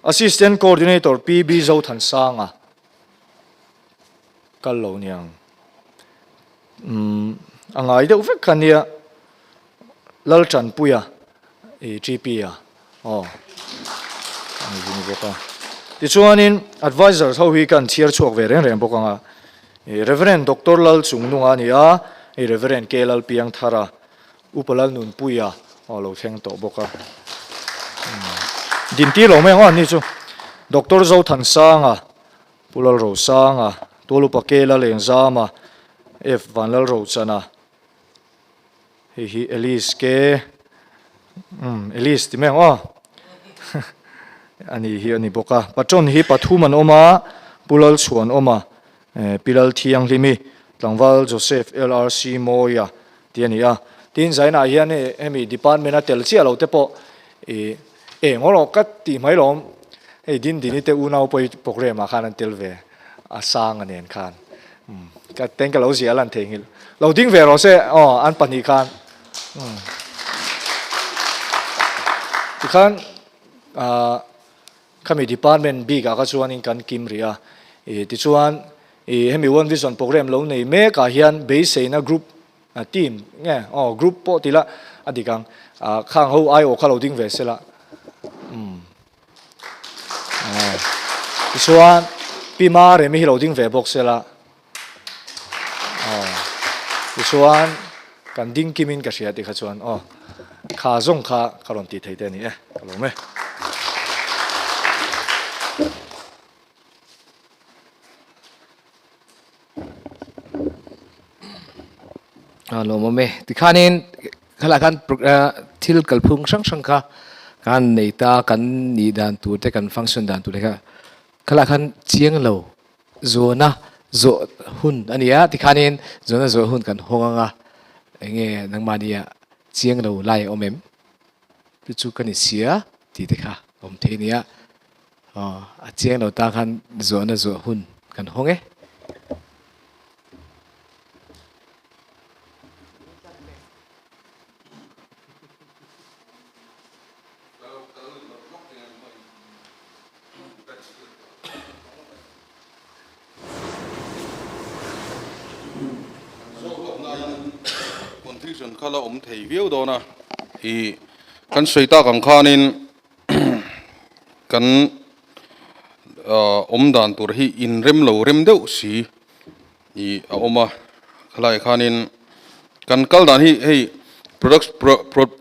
D: Assistant coordinator PB Zothansanga kal lo niang. Umm, a ngai deuh vek kha nia. Laltanpuia i TP a aw ani hi ni bawk a. Tichuanin advisors ho hi kan chhiar chhuak ve reng reng bawk ang a. I Reverend Doctor Lalchungnunga a ni a, i Reverend K Lalpiangthara, Upa Lalnunpuia aw lo thleng tawh bawk a. Dintir lo mai ang aw anni chu. Doctor Zothansanga, Pu Lalrosanga, Tualupa K Lalengzama, F Vanlalrochana, Hei hi Elise ke umm Elise ti mai ang aw ani hi a ni bawk a patron hi pathum an awm a Pu Lalchhuan awm a eh Pi Lalthianghlimi tlangval Joseph LRC Mawia tih a ni a tin zainah hian hei hemi department a tel chiah lo te pawh ih eng erawh ka tih mai lawm hei Dindini te unau pawh hi programme ah khan an tel ve a sang a nen khan. Umm ka teng ka lo ziah a lan thei nghilh. Lo ding ve rawh se aw an pahnih khan. Umm tikhan ah khami department bik ah kha chuanin kan kim rih a. Ih tichuan ih hemi One Vision programme lo nei mek ah hian beiseina group team nge aw group pawh ti la a dik ang. Ah khang ho aiawh kha lo ding ve se la. Umm. Tichuan Pi Maremi hi lo ding ve bawk sela. Tichuan kan ding kimin ka hria tih kha chuan aw kha zawng kha ka rawn tih thei te a ni e, ka lawm e.
A: A lawmawm e. Tikhanin khalai khan thil kalphung hrang hrang kha kan nei ta, kan nih dan tur te, kan function dan tur te kha khalai khan chiang lo zawhna zawh hun a ni a. Tikhanin zawhna zawh hun kan hawng ang a, enge nangmahnia chiang lo lai a awm em? Chu chu ka ni sia tih te kha a awm thei a nia. Aw, a chiang lo ta khan zawhna zawh hun kan hawng e.
C: Confusion kha la awm thei viau dawn a, i kan sawi tak ang khanin kan awm dan tur hi inrem lo rem deuh si i a awm a, khalai khanin kan kal dan hi hei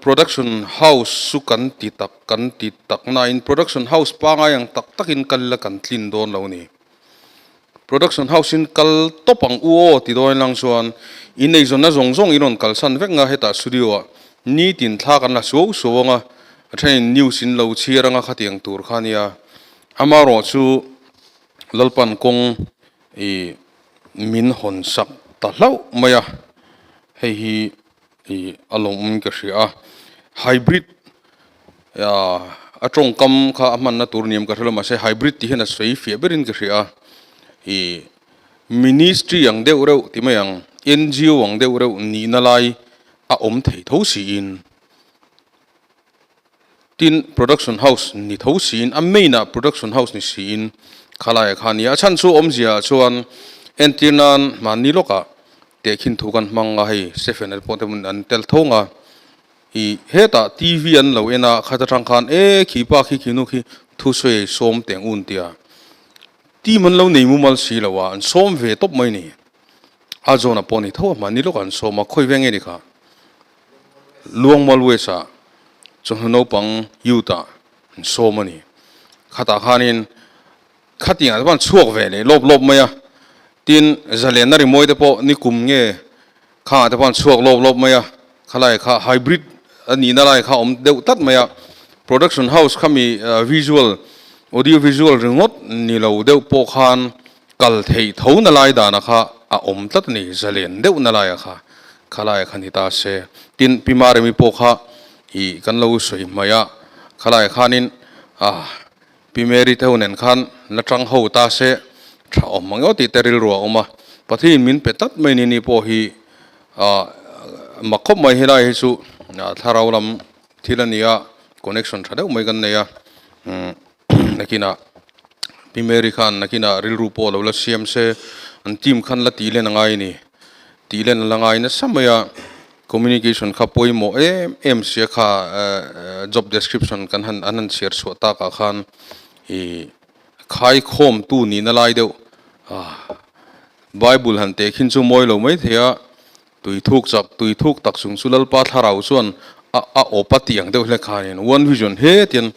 C: production house chu kan ti tak kan ti tak nain production house pangai ang tak takin kal ila kan tlin dawn lo a ni. Production house in kal tawp ang u aw ti dawn lang chuan in eizawnna zawng zawng in rawn kalsan vek nga hetah studio ah nitin thla kan la suau suau ang a, a thenin news in lo chhiar anga khatiang tur kha nia. Amaherawhchu Lalpan kawng i min hawn sak ta hlauh mai a, hei hi i a lawmawm in ka hria a, hybrid a tawngkam kha a hmanna tur ni em ka hre lo mahse hybrid tih hian a sawi fiah berin ka hria a, i. Ministry ang deuh reuh ti mai ang, NGO ang deuh reuh nihna lai a awm thei tho siin, tin production house ni tho siin, a main ah production house ni siin khalaiah kha a ni a. A chhan chu awmzia ah chuan entir nan mahni lawkah tehkhin thu kan hmang a, hei Stephen-a te pawh te an tel tho ang a, I hetah TV an lo en a, khat atang khan e khi pa khi khi nu khi thusawi sawm teng un tia team an lo nei mumal si lo a, an sawm ve tawp mai ni. A zawn a pawh ni tho a, mahni lawkah an sawm a, khawi veng nge ni kha? Luangmual West ah chawhnu naupang youth ah an sawm a ni. Khatah khanin khatiang ah te pawh an chhuak ve leh lawp lawp mai a, tin zalenna rimawi te pawh nikum nge Khangah te pawh an chhuak lawp lawp mai a, khalai kha hybrid a nihna lai kha a awm deuh tlat mai a, production house kha mi visual, audio visual ringawt ni lo deuh pawh khan kal theih tho na lai dana kha a awm tlat a ni, zalen deuh na laia kha khalai kha ni ta se. Tin, Pi Maremi pawh kha ih kan lo sawi hmai a, khalai khanin ah Pi Mary te ho nen khan la tang ho ta se tha awm mang emaw tih te rilru a awm a, Pathian min pe tlat mai ni ni pawh hi mak khawp mai helai hi chu thlarau lam thil a ni a, connection tha deuh mai kan nei a, nakinah Pi Mary khan nakinah rilru pawh lo la siam se an team khan la tih len a ngai a ni, tih len a la ngai nasa mai a. Communication kha pawimawh em em sia kha job description kan han an han chhiar chhuah takah khan ih khaikhawmtu nihna lai deuh Bible han teh khin chu mawi lo mai thei a, tui thuk chak tui thuk tak chung chu Lalpa thlarau chuan a a awp a tih ang deuh hlek khanin one vision hetian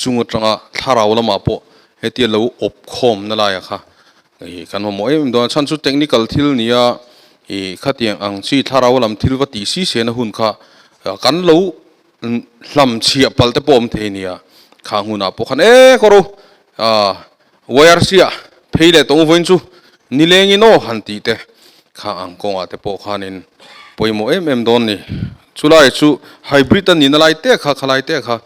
C: chung atanga thlarau lamah pawh hetia lo awp khawmna laia kha Ih kan mamawh em em dawn a, chhan chu technical thil nia ih khatiang ang chi thlarau lam thil va tih si sena hun kha kan lo hlam chhiah palh te pawh awm thei nia, kha hunah pawh khan e kawr u ah YRC ah phei leh tawng vawiin chu nilengin aw han tih te kha ang kawngah te pawh khanin pawimawh em em dawn ni. Chulai chu hybrid a nihna lai te kha khalai te kha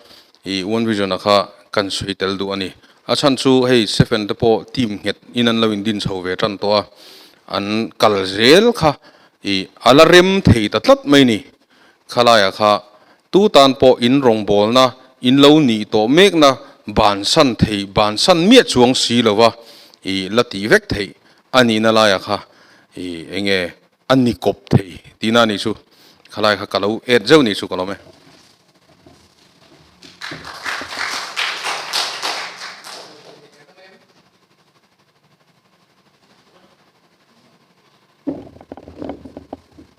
C: ih one vision a kha kan sawi tel duh a ni. A chhan chu hei Stephen te pawh team nghet in an lo in din chho ve tan tawh a, an kal zel kha ih a la rem thei ta tlat mai ni. Khalaiah kha tu tan pawh in rawngbawlna in lo nih tawh mekna bansan thei bansan miah chuang si lova ih la tih vek theih a nihna laiah kha ih eng nge a ni kawp thei tihna a nih chu. Khalai kha ka lo et zeuh nih chu ka lawm e.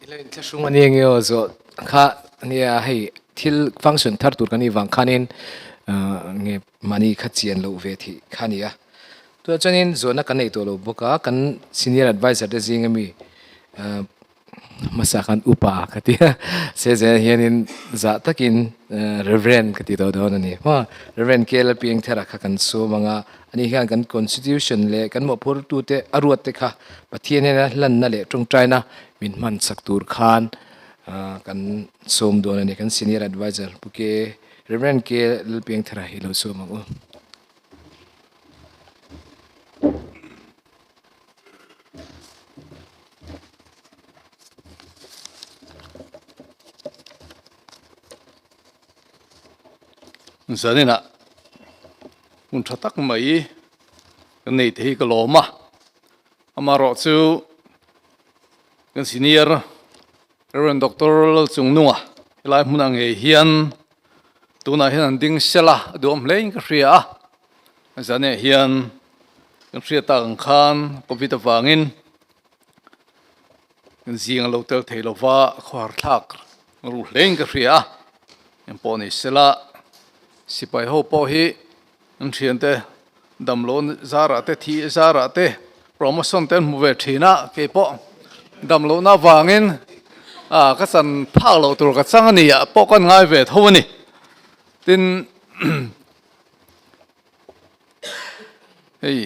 A: Ilo inthlahrung a ni enge aw zawh kha nia hei thil function thar tur kan nih vang khanin nge mahni kha chian loh ve thih kha a ni a. Tunah chuanin zawhna kan nei tawh lo bawk a, kan senior advisor te zinga mi hmasa khan upa ka ti a, se zel hianin zah takin Reverend ka ti tawh dawn a ni. Hma Reverend KL Piangthara kha kan sawm ang a, ani hian kan constitution leh kan mawhphurtute a ruat te kha Pathian hian a hlanna leh tawngtaina min hman chak tur khan kan sawm dawn a ni. Kan senior advisor Pu K Reverend KL Piangthara hi lo sawm ang u.
E: Zaninah hun tha tak mai kan nei te hi ka lawm a, amaherawh chu kan senior Rev. Doctor Lalchungnunga helai hmunah ngei hian tunah hian an ding sel a, a duhawm hlein ka hria a. Zane hian kan hriat tak ang khan Covid avangin kan zing a lo tel thei lova, khawhar thlak ru hlein ka hria a. Engpawh ni sela sipai ho pawh hi an thiante damlo zarah te thi zarah te promotion te an hmu ve thin a, keipawh damlohna avangin ah ka chan phak loh tur ka chang a ni ah pawh ka ngai ve tho a ni. Tin hei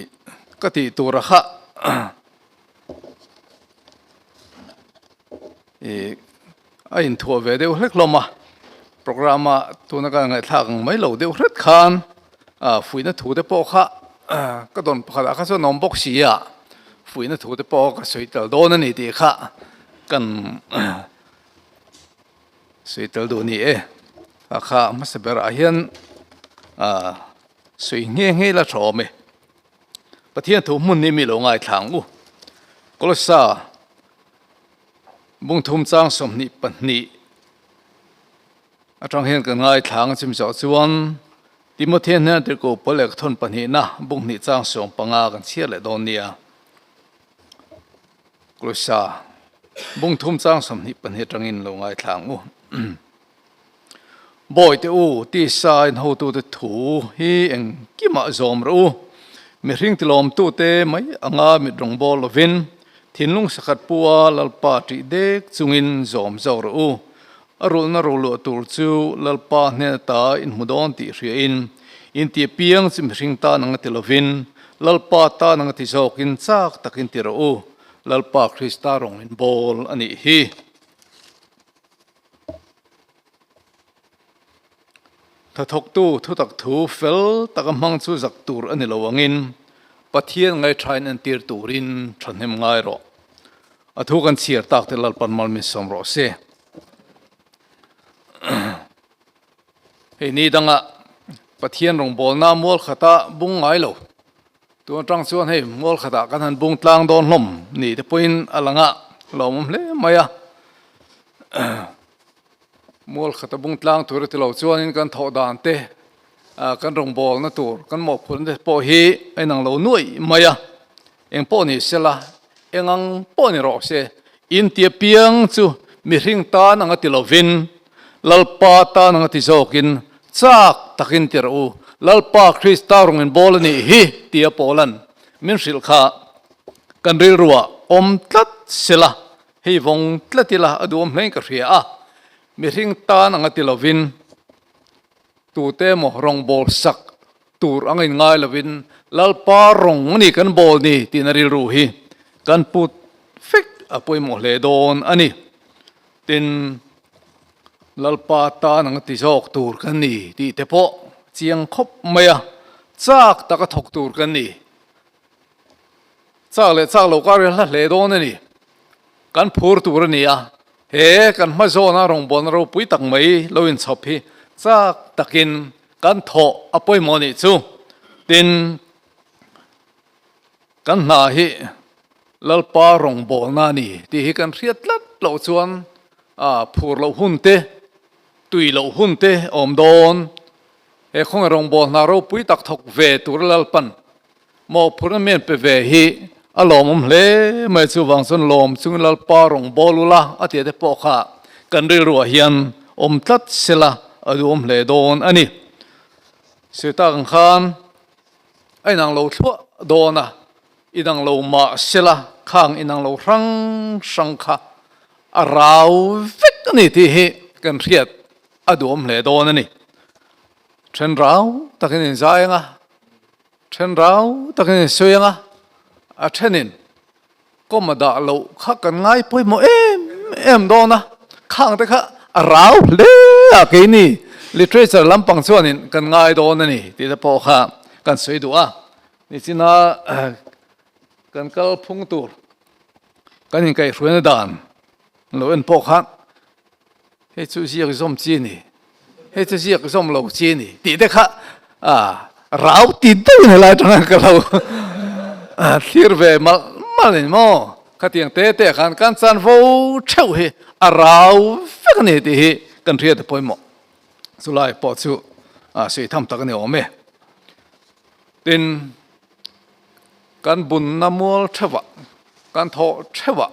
E: ka tih tur a kha ih A inthuah ve deuh hlek hlawm a, programme a tuna ka ngaihthlak ang mai lo deuh hret khan fuihna thu te pawh kha ka dawn pakhat ah kha chuan a awm bawk si a, Fuihna thu te pawh ka sawi tel dawn a ni tih kha kan sawi tel duh ni e. A kha hmasa berah hian sawi nghe nghe la tha awm e. Pathian thu hmun ni mi lo ngaithla ang u. Kolossa bungthum chang 22 atang hian kan ngaithla ang chim zawh chuan Timothea hnena tirhkoh pawl leh thawn pahnihna bung hnih chang 15 kan chhiar leh dawn nia. Kolossa bungthum chang 22 atangin lo ngaithla ang u. Bawihte u, tisa in hotute thu hi engkimah zawm rawh u. Mihring tilawmtute mai anga mit rawngbâwl lovin, thinlung sakhat pua Lalpa ṭih dek chungin zawm zawk rawh u. A rulhna roluah tur chu Lalpa hnen ata in hmu dawn tih hriain, in ti apiang chu mihring tan anga ti lovin, Lalpa tan anga ti zawkin chak takin ti rawh u. Lalpa Krista rawng in bâwl a nih hi. Hnathawktu thutak thu fel taka hmang chu zak tur a ni lo angin Pathian ngaihṭhain entir turin ṭhahnem ngai rawh. A thu kan chhiar tak te Lalpan mal min sawm rawh se. Hei ni danga Pathian rawngbawlna mual khata bung ngai lo. Tun aṭang chuan hei mual khatah kan han bung tlang dawn hlawm ni te pawhin a lang a, lawmawm hle mai a. Mual khata bung tlang tur a ti lo chuanin kan thawh dan te, kan rawngbawlna tur, kan mawhphurhna te pawh hi a inang lo nuaih mai a. Eng pawh ni sela, eng ang pawh ni rawh se, inti apiang chu mihring tan anga ti lovin, Lalpa tan anga ti zawkin chak takin ti rawh u, Lalpa Krista rawng in bawl a nih hi tia Paulan min hrilh kha kan rilruah awm tlat sela, hei vawng tlat ila a duhawm hlein ka hria a, mihring tan anga ti lovin tute emaw rawngbawl sak tur anga in ngai lovin Lalpa rawng a ni kan bawl ni tihna rilru hi kan put fek a pawimawh hle dawn a ni. Tin, Lalpa tan anga ti zawk tur kan ni tih te pawh chiang khawp mai a, chak taka thawk tur kan ni. Chak leh chak lo kar hi a hla hle dawn a ni. Kan phur tur a ni a, he kan hma zawna rawngbawlna ropui tak mai lo inchhawp hi chak takin kan thawh a pawimawh nih chu. Tin, Kan hna hi Lalpa rawngbawlna a ni tih hi kan hriat tlat loh chuan phur loh hun te, tui loh hun te a awm dawn. He khawnge rawngbâwl hna ropui tak thawk ve tura Lalpan mawhphurhna mian pe ve hi a lawmawm hle mai. Chuvang chuan lawm chungin Lalpa rawngbâwl ula a tih te pawh kha kan rilruah hian awm tlat sela a duhawm hle dawn a ni. Sita ang khan A inang lo thluah dawn a, inang lo mah sela khang inang lo hrang hrang kha a rau vek a ni tih hi kan hriat a duhawm hle dawn a ni. Then rau takin in zai ang a, then rau takin in sawi ang a, a thenin kawm a dah loh kha kan ngai pawimawh em em dawn a, khang te kha a rau hle a keini literature lampang chuanin kan ngai dawn a ni tih te pawh kha kan sawi duh a, nichina kan kal phung tur kan inkaihhruaina dan lo en pawh khan hei chu ziak zawm chi a ni, hei chu ziak zawm lo chi a ni tih te kha rau ti deuhin helai atanga ka lo thlir ve malh malh a ni maw? Khatiang te te ah khan kan chan vo theuh hi a rau vek a ni tih hi kan hriat a pawimawh. Chulai pawh chu sawi tham tak a ni awm e. Tin, kan bunna mual theuhah, kan thawh theuhah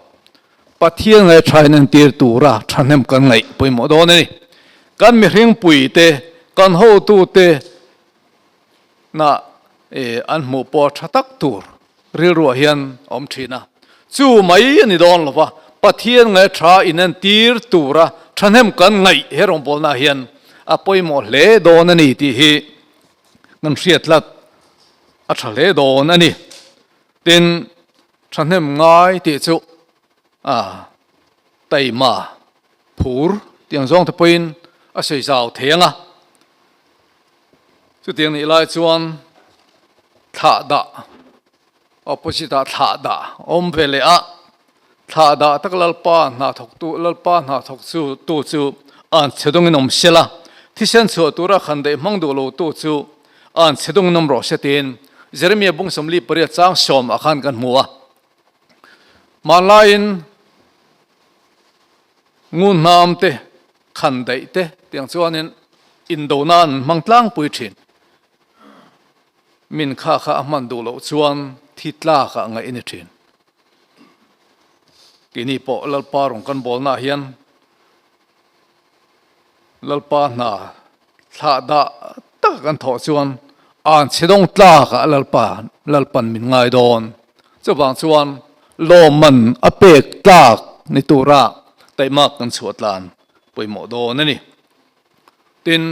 E: Pathian ngai thain entir tura thahnem kan ngaih pawimawh dawn a ni. Kan mihring puite, kan hotute na an hmuh pawh tha tak tur rilruah hian a awm thin a. Chu mai a ni dawn lo va, Pathian ngai tha inentir tura thahnem kan ngaih he rawngbawlnaah hian a pawimawh hle dawn a ni tih hi kan hriat tlat a tha hle dawn a ni. Tin, Thahnem ngai tih chu a taima phur tih ang zawng te pawhin a sawi zau thei ang a. Chutiang nih lai chuan thlah dah Opposite ah thlah dah awm ve leh a, thlah dah tak Lalpa hna thawk tu Lalpa hna thawk chu tu chu an chhe dawngin awm se la, thisen chhuah tura khan daih hmang duh lo tu chu an chhe dawngin awm rawh se tiin Jeremia bung 48 chang sawm ah khan kan hmu a. Hmanlaiin ngun hnam te khan daih te tiang chuanin indona an hmang tlangpui thin. Min kha kha a hman duh loh chuan thi tlak ah ngaih a ni thin. Keini pawh Lalpa rawn kan bawlna ah hian Lalpa hna thlah dah tak kan thawh chuan an chhe dawng tlak ah Lalpa Lalpan min ngai dawn. Chuvang chuan lawmman a pek tlak ni tura taihmak kan chhuah tlan pawimawh dawn a ni. Tin.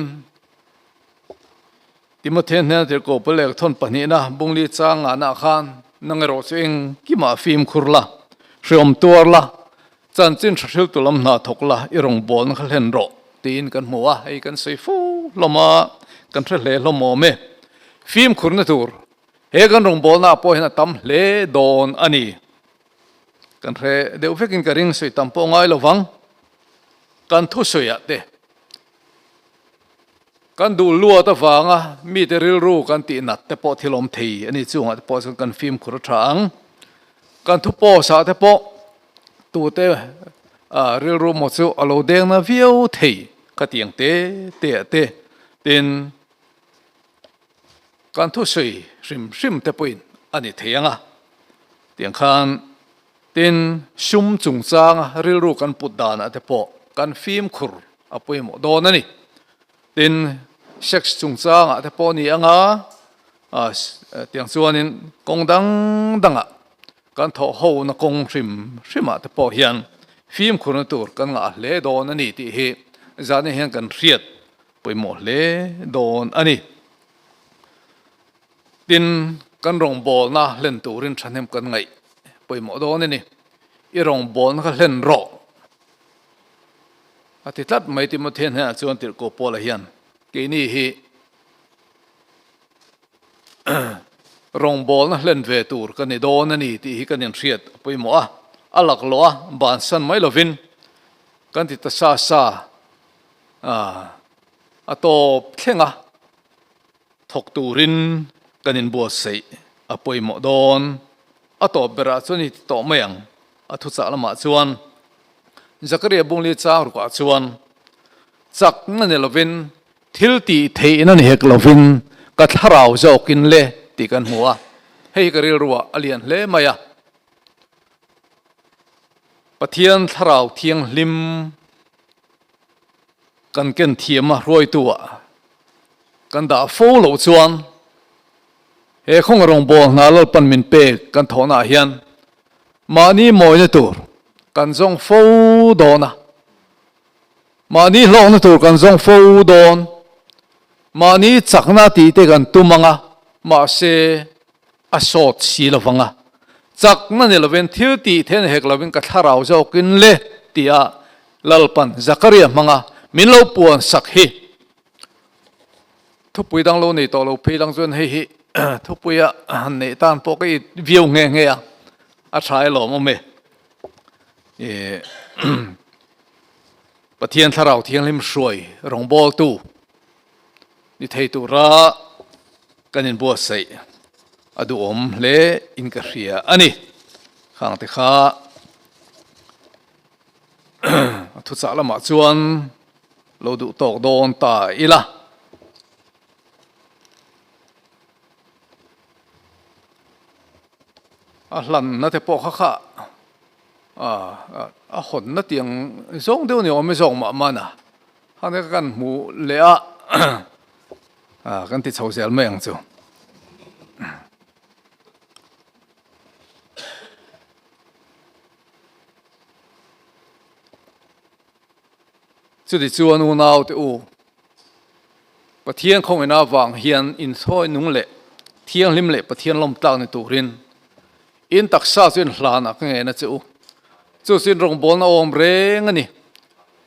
E: Timothea hnena tirhkoh palek thawn pahnihna bungli chang ngahna khan nang erawh chu eng kimah fimkhur la, hreawm tuar la, chanchin tha hriltu lam hna thawk la, i rawngbawlna kha hlen rawh tiin kan hmu a, hei kan sawi fo hlawm a, kan hre hle hlawm awm e. Fimkhurna tur he kan rawngbawlna ah pawh hian a tam hle dawn a ni. Kan hre deuh vekin ka ring sawi tam pawh ngai lo vang. Kan thusawiah te. Kan duh luat avanga mite rilru kan tih nat te pawh thil awm thei a ni chungah te pawh chuan kan fimkhur a tha ang. Kan thu post ah te pawh tute rilru maw chu a lo deng na viau thei ka ti ang te te ah te. Tin, kan thusawi hrim hrim te pawhin a ni thei ang a. Tiang khan Tin, sum chungchanga rilru kan put danah te pawh kan fimkhur a pawimawh dawn a ni. Tin, sex chungchangah te pawh ni anga tiang chuanin kawng dang dangah kan thawh hona kawng hrim hrimah te pawh hian fimkhurna tur kan ngah hle dawn a ni tih hi zan hian kan hriat pawimawh hle dawn a ni. Tin, kan rawngbawlna hlen turin thahnem kan ngaih pawimawh dawn a ni. I rawngbawlna kha hlen rawh a ti tlat mai Timothea hnenah chuan tirhkoh Paula hian keini hi rawngbawlna hlen ve tur ka ni dawn a ni tih hi kan inhriat a pawimawh a, a laklawh a, bansan mai lovin kan ti ta sa sa a tawp thleng a. Thawk turin kan inbuatsaih a pawimawh dawn. A tawp berah chuan i ti tawh mai ang. A thuchah lamah chuan Zakaria Bungli chang rukah chuan chakna ni lovin thil tih theihna ni hek lovin ka thlarau zawkin le tih kan hmu a. Hei hi ka rilruah a lian hle mai a. Pathian thlarau thianghlim kan ken thiam a hruaituah Kan dah fo loh chuan he khawnga rawngbâwl hna Lalpan min pek kan thawhnaah hian mahni mawina tur kan zawng fo dawn a, mahni hlawkna tur kan zawng fo dawn, mahni chakna tih te kan tum ang a, mahse a sawt si lo vang a, chakna ni lovin thil tih then hek lovin ka thlarau zawkin le tia Lalpan Zakaria hmanga min lo puan sak hi. Thupui dang lo nei tawh lo phei lang chuan hei hi thupuia han neih tan pawh ka i viau nghe nghe a, a tha e lawm awm e. Pathian Thlarau Thianghlim hruai rawngbawltu ni thei tura kan inbuatsaih a duhawm hle in ka hria a ni. Khang te kha a thuchah lamah chuan Lo duh tawk dawn ta ila. A hlanna te pawh kha kha a hawnna tiang zawng deuh ni awm e zawk mah mana. Khang te kan hmu leh a kan ti chho zel mai ang chu. Chutichuan unaute u, Pathian khawngina avang hian inthawi nung leh thianghlim leh Pathian lawmtlak ni turin in taksa chu in hlanah ka ngen a che u. Chu chu in rawngbawlna awm reng a ni.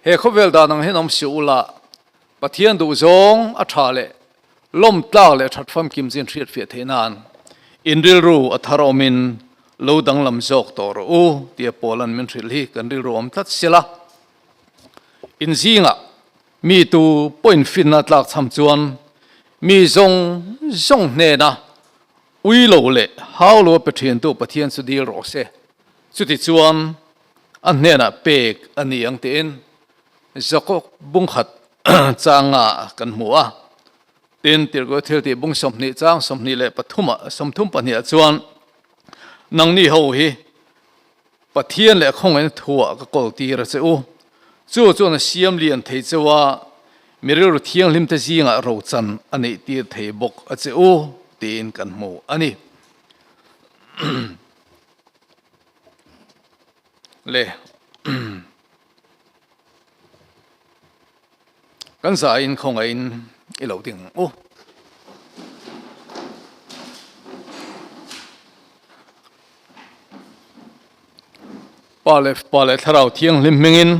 E: He khawvel dan ang hian awm si ula, Pathian duhzawng a tha leh lawmtlak leh that famkim chu in hriatfiah theih nan. In rilru a thar awmin lo danglam zawk tawh rawh u tia Paula'n min hrilh hi kan rilru awm tlat sela. In zingah mi tu pawhin finna tlak chham chuan mi zawng zawng hnena ui lo leh hau lo a pe thiantu Pathian chu dil rawh se. Chutichuan a hnenah pek a ni ang tiin Jakob bungkhat changa kan hmu a. Tin, Tirhkoh thiltih bung 20 chang 23 ah 32 ah chuan, Nangni ho hi Pathian leh khawngaihna thuah ka kawl tir a che u. Chu chuan a siam lian thei cheu a, mi rilru thianghlim te zingah rochan a neih tir thei bawk a che u, tiin kan hmu a ni. Le. Kan zaiin khawngaihin i lo ding ang u. Pa leh Pa leh Thlarau Thianghlim hmingin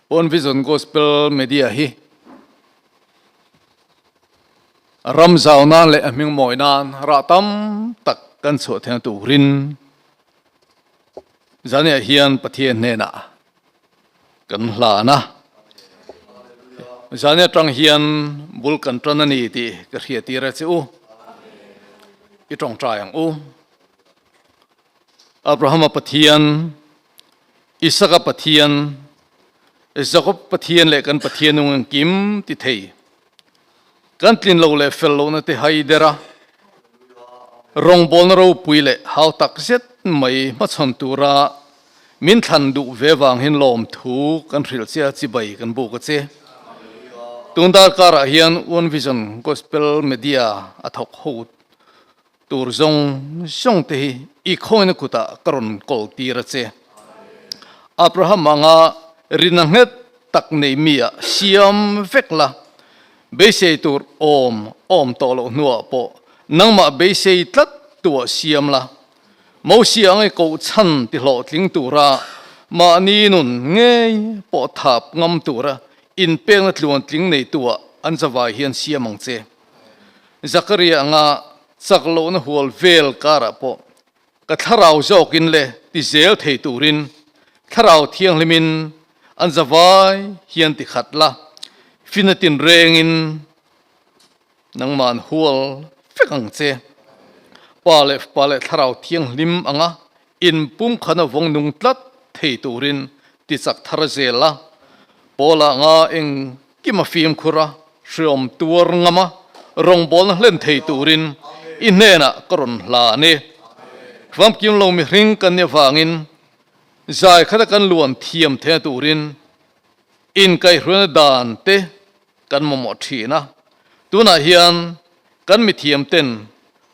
E: One Vision Gospel Media hi ram zau nan leh a hming mawi nan rah tam tak kan chhuah theihna turin zaniah hian Pathian hnenah Kan hlan a, zan atang hian bul kan tan a ni tih ka hriattir a che u. I tawngtai ang u. Abrahama Pathian, Isaka Pathian, Jakob Pathian leh kan Pathian nung engkim ti thei. Kan tlin lo leh fel lohna te hai der a, rawngbawlna ropui leh hau tak zet mai hmachhawn tura min thlan duh ve vang hian lawmthu kan hrilh che a, chibai kan buk a che. Tun darkarah hian One Vision Gospel Media a thawk ho tur zawng zawng te hi i khawina kutah ka rawn kawl tir a che. Abraham anga rina nghet tak nei mi ah siam vek la, beisei tur awm awm tawh loh hnuah pawh nangmah beisei tlat tuah siam la, Mosia anga i koh chhan ti hlawhtling tura mahni nun ngei pawh thap ngam tura inpekna tluantling nei tuah an zavai hian siam ang che. Zakaria anga chak lohna hual vel karah pawh ka thlarau zawkin le ti zel thei turin thlarau thianghlimin an zavai hian ti khat la, fina tinrengin nangmah an hual vek ang che. Pa leh Fapa leh Thlarau Thianghlim anga inpumkhana vawng nung tlat thei turin ti chak thar zel a, Paula anga eng Kim a fimkhur a, hriawm tuar ngam a, rawngbawlna hlen thei turin i hnenah ka rawn hla a ni. Famkim lo mihring kan nih avangin zai khata kan luan thiam theihna turin inkaihhruaina dan te kan mamawh thin a. Tunah hian kan mithiam ten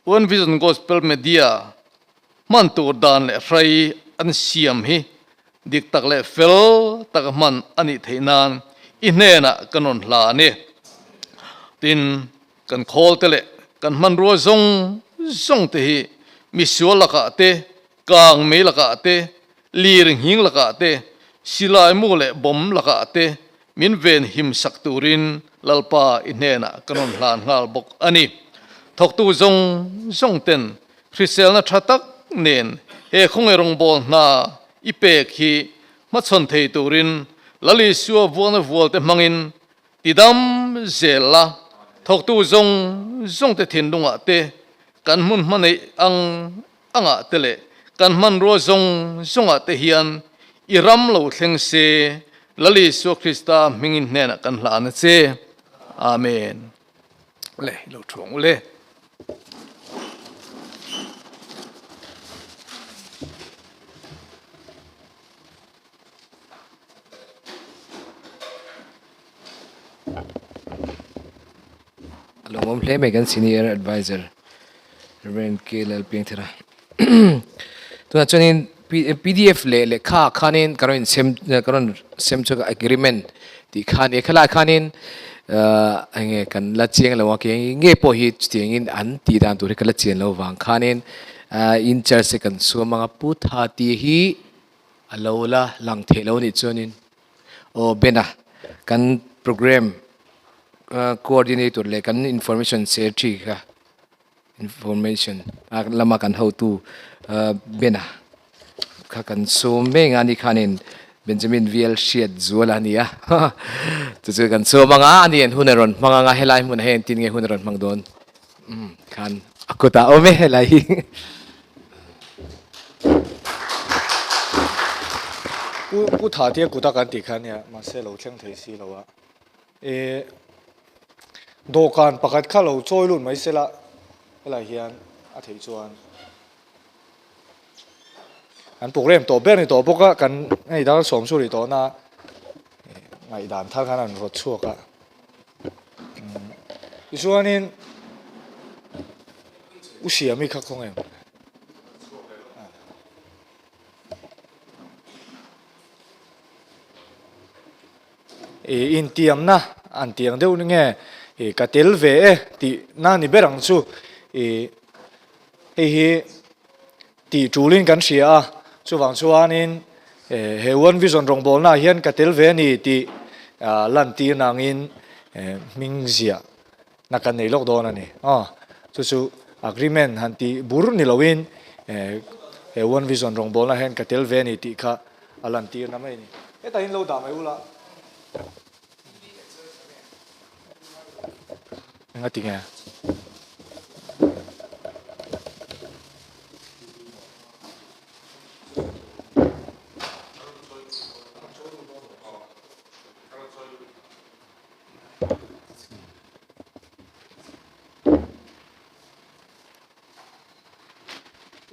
E: One Vision Gospel Media Hman tur dan leh hrai an siam hi dik tak leh fel taka hman a nih theih nan i hnenah kan rawn hla a ni. Tin, kan khawl te leh kan hmanrua zawng zawng te hi misual lakah te, kang mei lakah te, lir nghing lakah te, silai mu leh bawm lakah te min ven him sak turin Lalpa i hnenah kan rawn hlan nghal bawk a ni. Thawktu zawng zawng ten Hriselna tha tak nen he khawngaih rawngbâwl hna i pek hi hmachhawn thei turin Lal Isua vuakna vualte hmangin tidam zel la, thawktu zawng zawngte thinlungah te, kan hmun hmaneih ang angah te leh kan hmanrua zawng zawngah te hian i ram lo thleng se, Lal Isua Krista hmingin hnenah kan hlan a che. Amen. Le, i lo thuang u le.
A: A lawmawm hle mai kan senior advisor Reverend K Lalpiangthara. Tunah chuanin PDF leh lehkha khanin ka rawn insem ka rawn sem chhuak a agreement tih kha nia khelaiah khanin eng nge kan la chiang lo a ke nge pawh hi chutiangin an tih dan tur hi ka la chian lo vang khanin in charge te kan suam ang a pu tha tih hi a lo la lang theih lo anih chuanin aw Bena kan programme coordinator leh kan information secretary kha. Information lama kan hotu Bena kha kan sawm mek a ni khanin Benjamin VL hriat zual a ni a chu chu kan sawm anga a ni an hun a rawn hmang anga helai hmunah hian engtin nge hun a rawn hmang dawn khan a kutah a awm e helai hi.
D: Pu Pu Thatia kuta kan tih kha nia mahse lo thleng thei si lo a e dawhkan pakhat kha lo chawi lut mai sela helai hian a theih chuan An program tawh ber ni tawh bawk a, kan hei dar 70 tawh na ngaihdan thar khan an rawt chhuak a. Tichuanin U Siami kha khaw nge? I intiamna an tiang deuh nge ka tel ve e tih na ni ber ang chu i Hei hi tih tulin kan hria a, chuvang chuanin he One Vision rawngbawlnaah hian ka tel ve a ni tih lantir nangin hming ziah na kan nei lawk dawn a ni. Aw, chu chu agreement han tih bur ni loin he One Vision rawngbawlnaah hian ka tel ve a ni tih kha a lantir na mai a ni. Hetah hian lo dah mai ula. Enga ti nge?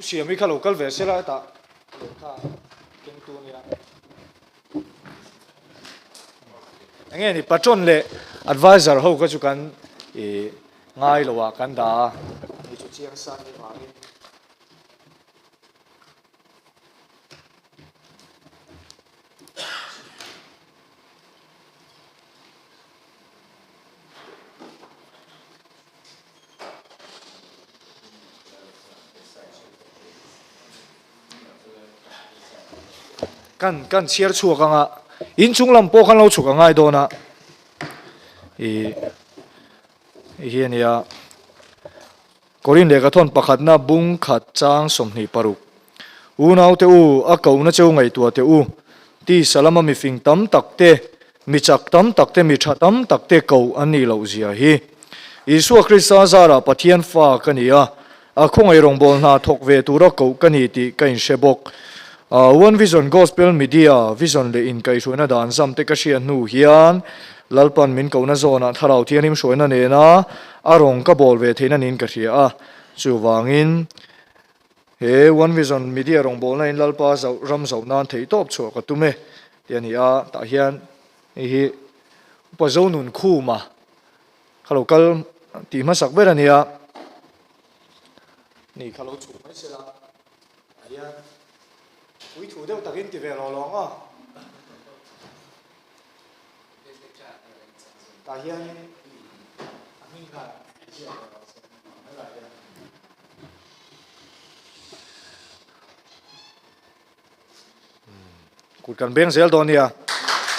D: Siami kha lo kal ve sela hetah lehkha keng tu ania. Enge ni patron leh advisor ho kha chu kan ih ngai lo ah kan dah a, ani chu chiang sa ni vangin. Kan kan chhiar chhuak anga inchung lam pawh khan lo chhuk a ngai dawn a ih hi a nia Korin lehkha thawn pakhatna bung khat chang 26 Unaute u a kohna cheu ngaihtuah teh u ti salama mifing tam tak te Mi chak tam tak te, mi tha tam tak te ko an nih loh zia hi. Isua Krista zarah Pathian fa ka ni a, a khawngaih rawngbâwl hna thawk ve tura koh ka ni tih ka inhre bawk. One Vision Gospel Media Vision leh inkaihhruaina dan zam te ka hriat hnu hian Lalpan min kohna zawnah Thlarau Thianghlim hruaina nena a rawn ka bawl ve theihna niin ka hria a, chuvangin He One Vision Media rawngbawlna in Lalpa zoh ram zoh nan theihtawp chhuah ka tum e tih a ni a, tah hian hei hi Upa Zonun Khuma kha lo kal tih hmasak ber a ni a, ni kha lo chhuh mai sela tah hian puithu deuh takin ti ve lawh lawng aw. Tah hian a hming khan ziak ve rawh se helai hian. Kut kan beng zel dawn nia.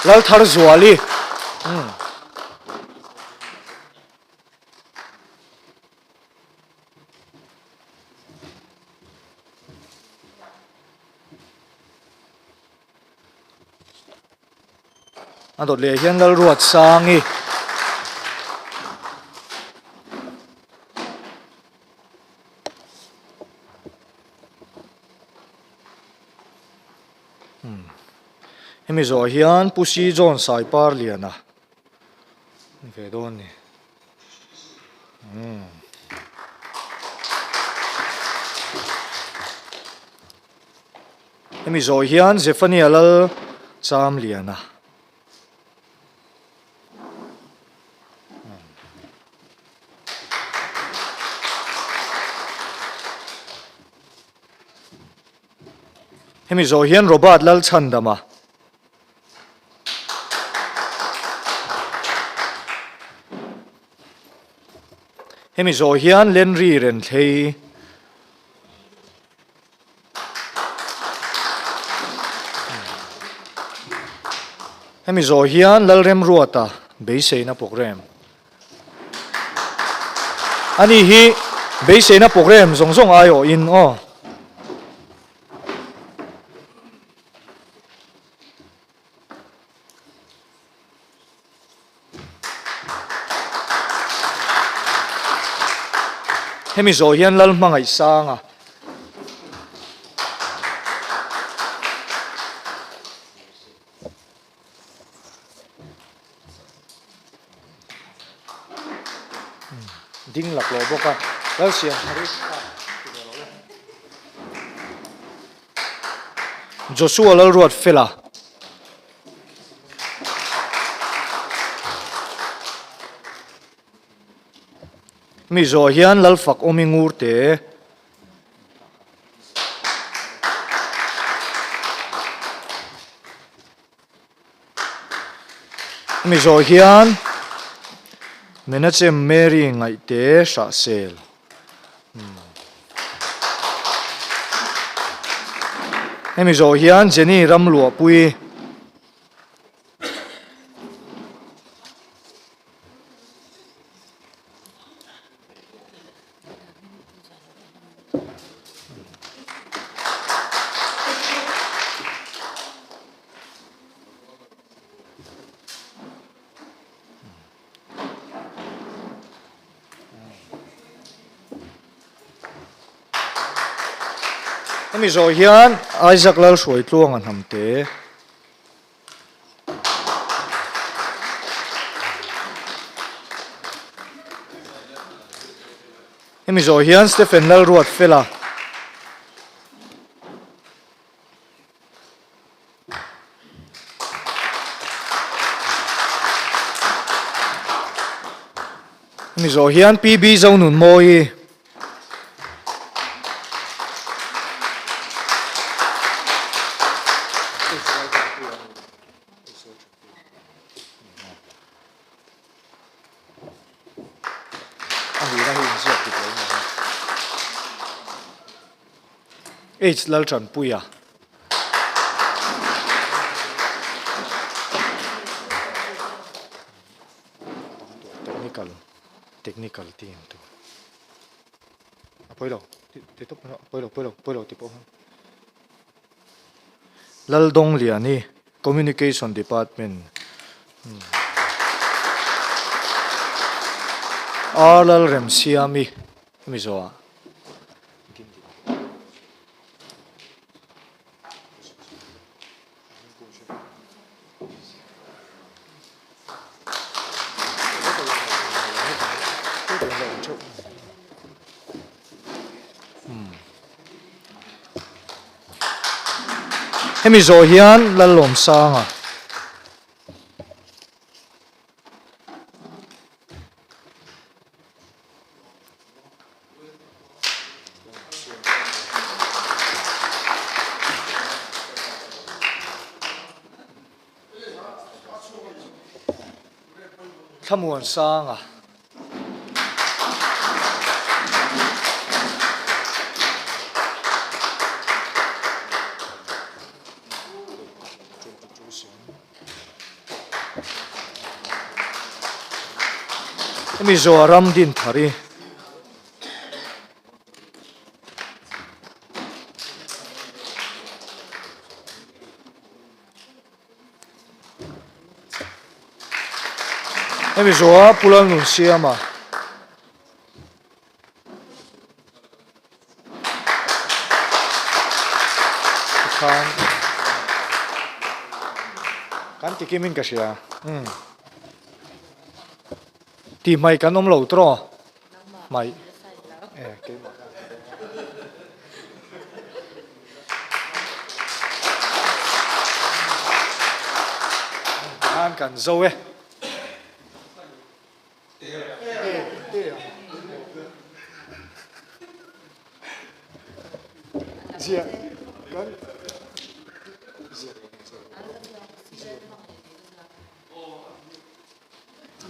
D: Laltharzuali. A dawt leh hian Lalruatsangi. Hemi zawh hian Pu Si John Saiparliana ni ve dawn a ni. Hemi zawh hian Zephania lal Chamliana. Hemi zawh hian Robert Lalchhandama. Hemi zawh hian Lenri Renthlei. Hemi zawh hian Lalremruata beiseina program a ni hi. Beiseina program zawng zawng aiawhin aw. Hemi zawh hian Lal hmangaih sang a. Ding laklawh bawk a, Lalsiam Hari kha ti ve lo le. Joshua Lalruat Fela. Mi zawh hian Lalfak awmi ngur te. Mi zawh hian Menachem Mary ngaihte hrahsel. Hemi zawh hian Jenny Ramluahpui. Hemi zawh hian Isaac Lalhruaitluanga hnamte. Hemi zawh hian Stephen Lalruat Fela. Hemi zawh hian PB Zonunmawii. H Laltanpuia. Technical Technical team tur. A pawi lo ti tawp a pawi lo pawi lo pawi lo ti pawh Laldawngliani Communication Department R Lalremsiami hemi zawhah. Hemi zawh hian Lallawmsanga. Thlamuan sanga. Hemi zawh a ram din thar i. Hemi zawh a Pu Lalnunsiama. Tikhan kan ti kim in ka hria. Umm. Ti hmai kan awm lo tawh. Hmai. Eh keimah. Tikhan kan zo e.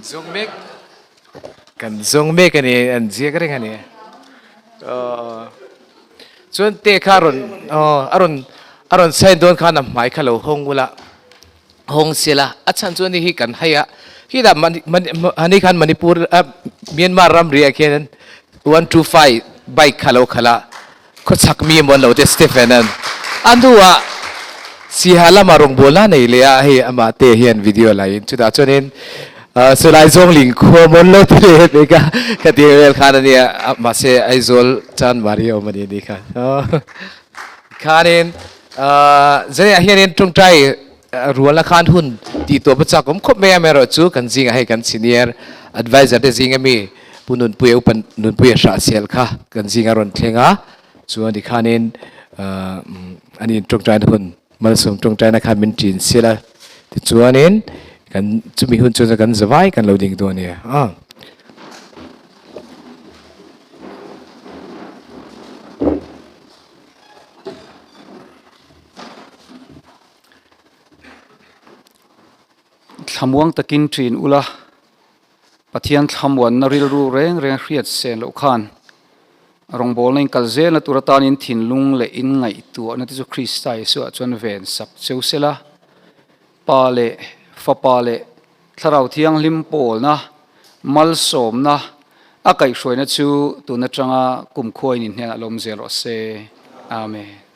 A: Zawng mek kan zawng mek a ni an ziak reng a ni chuan te kha a rawn a rawn a rawn sign dawn khan a hmai kha lo hawng ula. Hawng sela a chhan chu ani hi kan hai a, khi dah Mani Mani hani khan Manipur a Myanmar ram ri ah khian 125 bike kha lo khalh a, khawchhak mi emaw an lo te Stephen an a hnuah Siha lama rawngbawlna a nei leh a, hei amah te hian video la in chutah chuanin Chulai Zawngling khua mawn lo ti leh pek a ka ti vel khan a nia mahse Aizawl Chanmari a awm a ni ni khan khanin zaniah hianin tawngtai Ruala khan hun tih tawp a chak awm khawp mai a, amaherawhchu kan zingah hei kan senior advisor te zinga mi Pu Nunpuia Upa Nunpuia Hrahsel kha kan zinga rawn thleng a, chuan tikhanin ani tawngtaina hun malsawm tawngtaina khan min ṭin sil a, tichuanin kan chumi hun chuan kan zavai kan lo ding dawn a nia.
F: Thlamuang takin ṭin ula, Pathian thlamuanna rilru reng reng hriat sen loh khan rawngbawlna in kal zelna tur atanin thinlung leh in ngaihtuahna te chu Krista Isuaah chuan ven sak cheu sela, Pa leh Fapa leh Thlarau Thianghlim pawlna, malsawmna a kaihhruaina chu tun atanga kumkhuain in hnenah lawm zel rawh se. Amen.